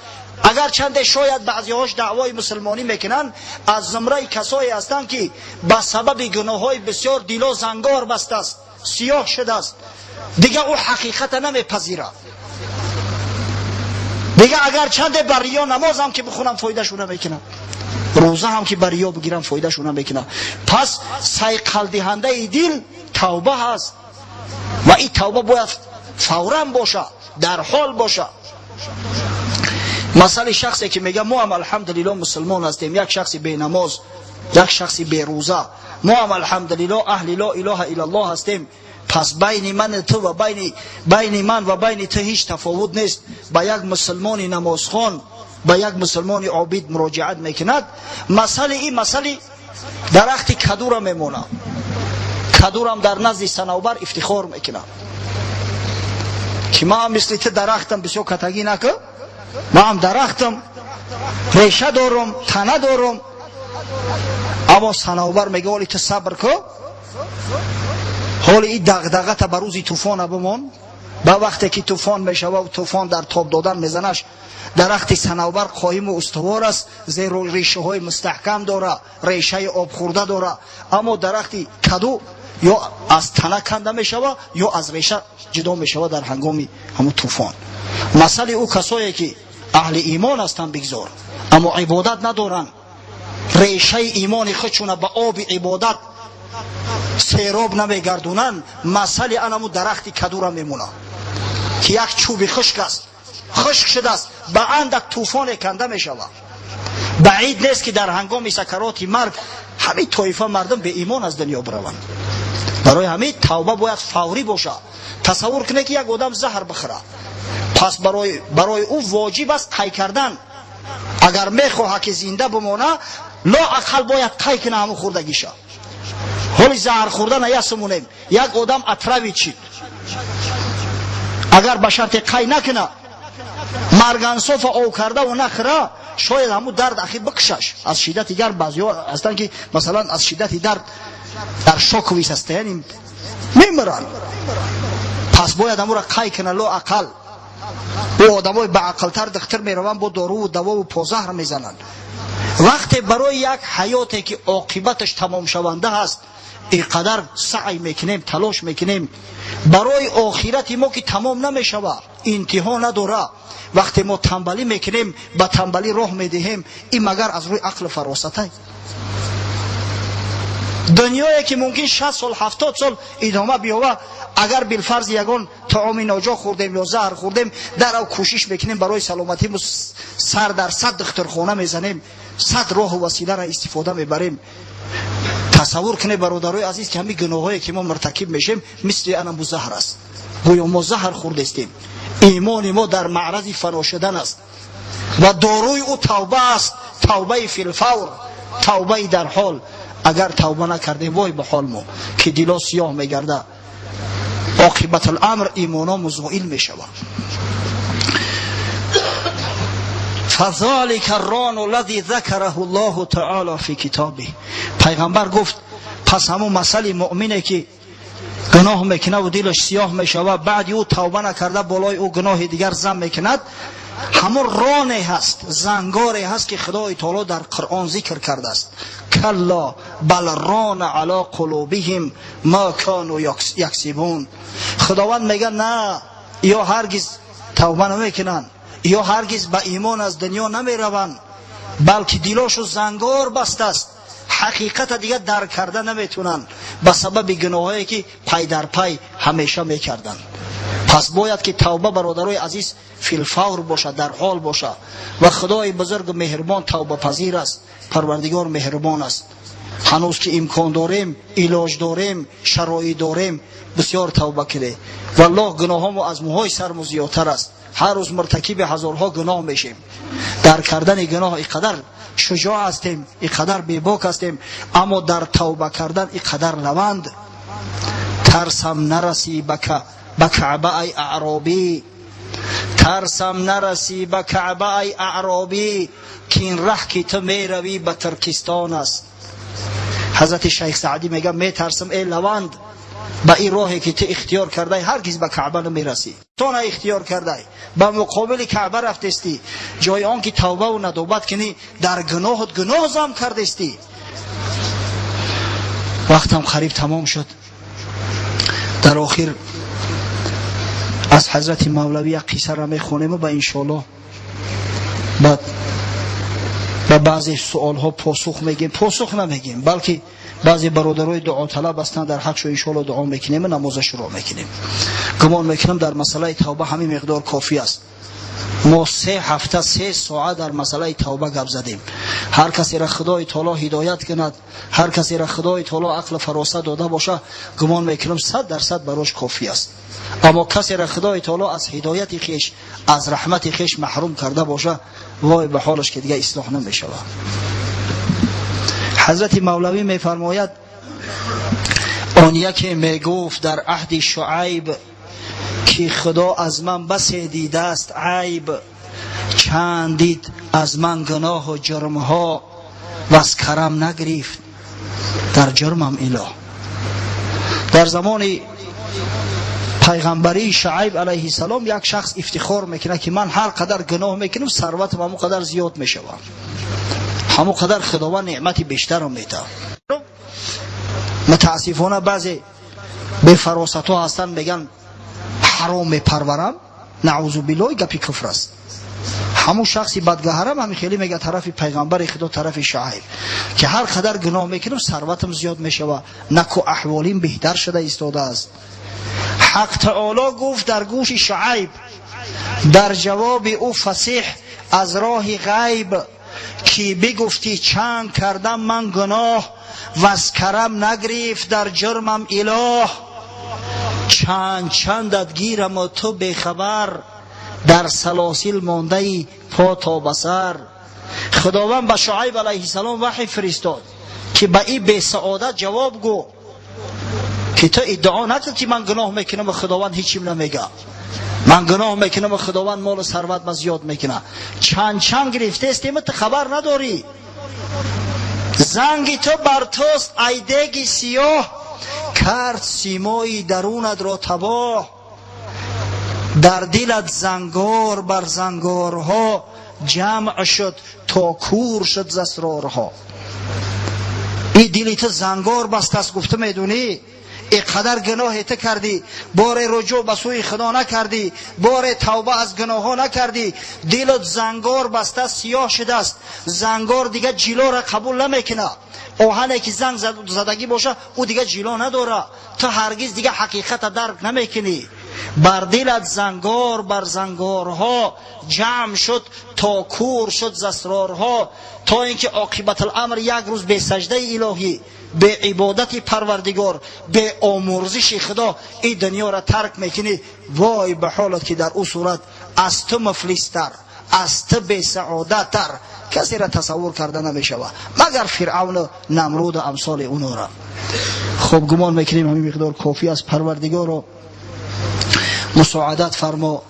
агар чанде шояд баъзеҳош даъвои мусулмонӣ мекунанд, аз зумраи касое ҳастанд, ки ба сабаби гуноҳҳои бисёр дило зангор бастааст, сиёҳ шудааст, дигар ӯ ҳақиқата намепазирад. Дигар агар чанде ба риё намозам ки бихонам, фоидашу намекунам. Рӯза ҳам ки ба риё бигирам, фоидашу намекунад. Пас сайқалдиҳандаи дил тавба ҳаст ва ин тавба бояд фавран боша, дар ҳол боша. Масъалаи шахсе ки мега, мо ҳам, алҳамдулилло, мусулмон ҳастем, як шахси бенамоз, як шахси берӯза, мо ҳам, алҳамдулилло, аҳли ло илоҳа иллаллоҳ ҳастем, пас байни ман ту ва байни ман ва байни ту ҳеҷ тафовут нест. Ба як мусулмони намозхон, ба як мусулмони обид муроҷиат мекунад. Масъалаи ин масъали дарахти кадура мемонад. Кадурам дар назди санавбар ифтихор мекунад, ки ман мисли ту дарахтам, бисёр катагӣ накун, ман дарахтам, реша дорам, тана дорам. Аммо санавбар мега, ҳоли ту сабр кун, ҳоли ин дағдағата ба рӯзи тӯфона бимон. Ба вақте ки тӯфон мешава, тӯфон дар тоб додан мезанаш, дарахти санавбар қоиму устувор аст, зеро решаҳои мустаҳкам дора, решаи обхӯрда дора. Аммо дарахти каду ё аз тана канда мешава, ё аз реша ҷудо мешава дар ҳангоми ҳамун тӯфон. Масъалаи ӯ касое ки аҳли имон ҳастанд, бигзор, аммо ибодат надоранд, решаи имони худшона ба оби ибодат сероб намегардонанд, масъали анаму дарахти кадура мемонад, ки як чӯби хушк аст, хушк шудааст, ба андак тӯфоне канда мешавад. Баъид нест, ки дар ҳангоми сакароти марг ҳамин тоифа мардум беимон аз дунё бираванд. Барои ҳамин тавба бояд фаврӣ бошад. Тасаввур кунед, ки як одам заҳр бихӯрад, пас барои ӯ воҷиб аст қай кардан. Агар мехоҳад, ки зинда бимона, лоақал бояд қай кунад ҳамун хӯрдагиша. Ҳоли заҳр хӯрдана ясмонем, як одам отравить шид, агар ба шарте қай накуна, маргансофа ов кардаву нахӯра, шояд ҳамун дард ахир бикушаш аз шиддати гард. Баъзеҳо ҳастанд, ки масалан аз шиддати дард дар шоковый состояние мемиранд. Пас бояд ҳамура қай куна лоақал. Ӯ одамои баақлтар духтур мераванд, бо доруву давову позаҳр мезананд. Вақте барои як ҳаёте, ки оқибаташ тамомшаванда ҳаст, ин қадар саъй мекунем, талош мекунем, барои охирати мо, ки тамом намешава, интиҳо надора, вақте мо тамбалӣ мекунем, ба тамбалӣ роҳ медиҳем, ин магар аз рӯи ақлу фаросатай? Дунёе ки мумкин 60 сол, 70 сол идома биёва, агар билфарзи ягон таоми ноҷо хӯрдем ё заҳр хӯрдем, дарав кӯшиш мекунем барои саломатиму, сар дар сад духтурхона мезанем, сад роҳу василаро истифода мебарем. Тасаввур кунед, бародарои азиз, ки ҳамин гуноҳое, ки мо муртакиб мешем, мисли анаму заҳр аст. Гӯё мо заҳр хӯрдестем, имони мо дар маърази фано шудан аст ва доруи ӯ тавба аст, тавбаи филфавр, тавбаи дар ҳол. Агар тавба накардем, вой ба ҳол мо, ки дило сиёҳ мегарда, оқибатуламр имоно музоил мешавад. فذلك الران الذي ذكره الله تعالى في كتابه. پیغمبر گفت پس همون مسئله مؤمنه که گناه میکنه و دلش سیاه میشود، بعد او توبه نکرده بالای او گناه دیگر زم میکند، همون رانه هست، زنگاره هست که خدای تعالی در قرآن ذکر کرده است: کلا بل ران علی قلوبهم ما كانوا یکسبون. خداوند میگه نه، یا هرگز توبه نمیکنن، یا هرگز به ایمان از دنیا نمیروند، بلکه دلاشو زنگار بسته است، حقیقت دیگه درک کرده نمیتونن به سبب گناهایی که پای در پای همیشه میکردن. پس باید که توبه، برادرای عزیز، فیلفور باشه، در حال باشه و خدای بزرگ مهربان توبه پذیر است. پروردگار مهربان است. هنوز که امکان داریم، علاج داریم، شرایط داریم، بسیار توبه کنیم. والله گناهامو از موهای سرمو زیادتر است. هر روز مرتکب هزارها گناه میشیم. در کردن گناه اینقدر شجاع هستیم، اینقدر بیباک هستیم، اما در توبه کردن اینقدر لوند. ترسم نرسی به کعبه ای اعرابی، ترسم نرسی به کعبه ای اعرابی، که این ره که تو میروی به ترکستان است. حضرت شیخ سعدی میگه میترسم ای لوند، به این راهی که تو اختیار کرده هرگز به کعبه نمیرسی. تو نه اختیار کرده، به مقابل کعبه رفتستی، جای آن که توبه و ندابت کنی، در گناهت گناه زم کردستی. وقتم قریب تمام شد. در آخر از حضرت مولوی یک قصه را میخونیم و انشالله بعد به Ба баъзе суолҳо посух мегем, посух намегем, балки баъзе бародарои дуоталаб ҳастанд, дар ҳақшо иншоалло дуо мекунем ва намоза шурӯъ мекунем. Гумон мекунам, дар масъалаи тавба ҳамин миқдор кофӣ аст. Мо 3 ҳафта 3 соат дар масъалаи тавба гап задем. Ҳар касеро Худои Таоло ҳидоят кунад, ҳар касеро Худои Таоло ақлу фаросат дода боша, гумон мекунам, 100% барош кофӣ аст. Аммо касеро Худои Таоло аз ҳидояти хеш, аз раҳмати хеш маҳрум карда боша, вой ба ҳолаш, ки дига ислоҳ намешавад. Ҳазрати Мавлавӣ мефармояд: он яке мегуфт дар аҳди Шуайб, ки Худо аз ман басе дидааст айб, чанд дид аз ман гуноҳу ҷурмҳо, ваз карам нагирифт дар ҷурмам илоҳ. Дар замони пайғамбарии Шуайб алайҳиссалом як шахс ифтихор мекунад, ки ман ҳар қадар гуноҳ мекунам, сарватам ҳамон қадар зиёд мешавад, ҳамон қадар Худованд неъмати бештарро метавад. Мутаассифона, баъзе бефаросатҳо ҳастанд, мегӯянд: ҳаром мепарварам. Наъузу биллоҳ, гапи куфр аст. Ҳамун шахси бадгаҳарам ҳамин хеле мега тарафи пайғамбари Худо, тарафи Шуайб, ки ҳар қадар гуноҳ мекунам, сарватам зиёд мешавад, наку аҳволим беҳтар шуда истодааст. Ҳақ Таоло гуфт дар гӯши Шуайб, дар ҷавоби ӯ фасеҳ аз роҳи ғайб, ки бигуфтӣ: чанд кардам ман гуноҳ, ваз карам нагирифт дар ҷурмам илоҳ, чанд чандат гираму ту бехабар, дар салосил мондаи по то ба сар. Худованд ба Шуайб алайҳиссалом ваҳй фиристод, ки ба ин бесаодат ҷавоб гӯ, ки ту иддао накун, ки ман гуноҳ мекунам ва Худованд ҳечим намега, ман гуноҳ мекунам ва Худованд молу сарват ма зиёд мекунад. Чанд чанд гирифтаестем, ту хабар надорӣ. Занги ту бар туст айдеги сиёҳ, кард симои дарунатро табоҳ, дар дилат зангор бар зангорҳо ҷамъ шуд, то кур шуд з асрорҳо. И дили ту зангор бастааст, гуфта медонӣ, и қадар гуноҳе ту кардӣ, боре руҷӯъ ба сӯи Худо накардӣ, боре тавба аз гуноҳҳо накардӣ, дилат зангор баста, сиёҳ шудааст. Зангор дига ҷилоро қабул намекунад. Оҳане ки занг задагӣ боша, ӯ дига ҷило надора. Ту ҳаргиз дига ҳақиқата дарк намекунӣ. Бар дилат зангор бар зангорҳо ҷамъ шуд, то кур шуд з асрорҳо, то ин ки оқибатуламр як рӯз бесаҷдаи илоҳӣ, беибодати Парвардигор, беомӯрзиши Худо ин дунёро тарк мекунӣ. Вой ба ҳолат, ки дар ӯ сурат аз ту муфлистар, аз ту бесаодаттар касеро тасаввур карда намешавад, магар Фиръавну Намруду амсоли унора. Хуб, гумон мекунем, ҳамин миқдор кофӣ аст. Парвардигоро, мусоадат фармо,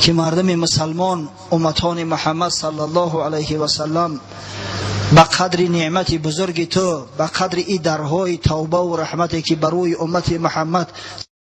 ки мардуми мусалмон, умматони Муҳаммад саллаллоҳу алайҳи васаллам, ба қадри неъмати бузурги ту, ба қадри и дарҳои тавбаву раҳмате, ки ба рӯи уммати Муҳаммад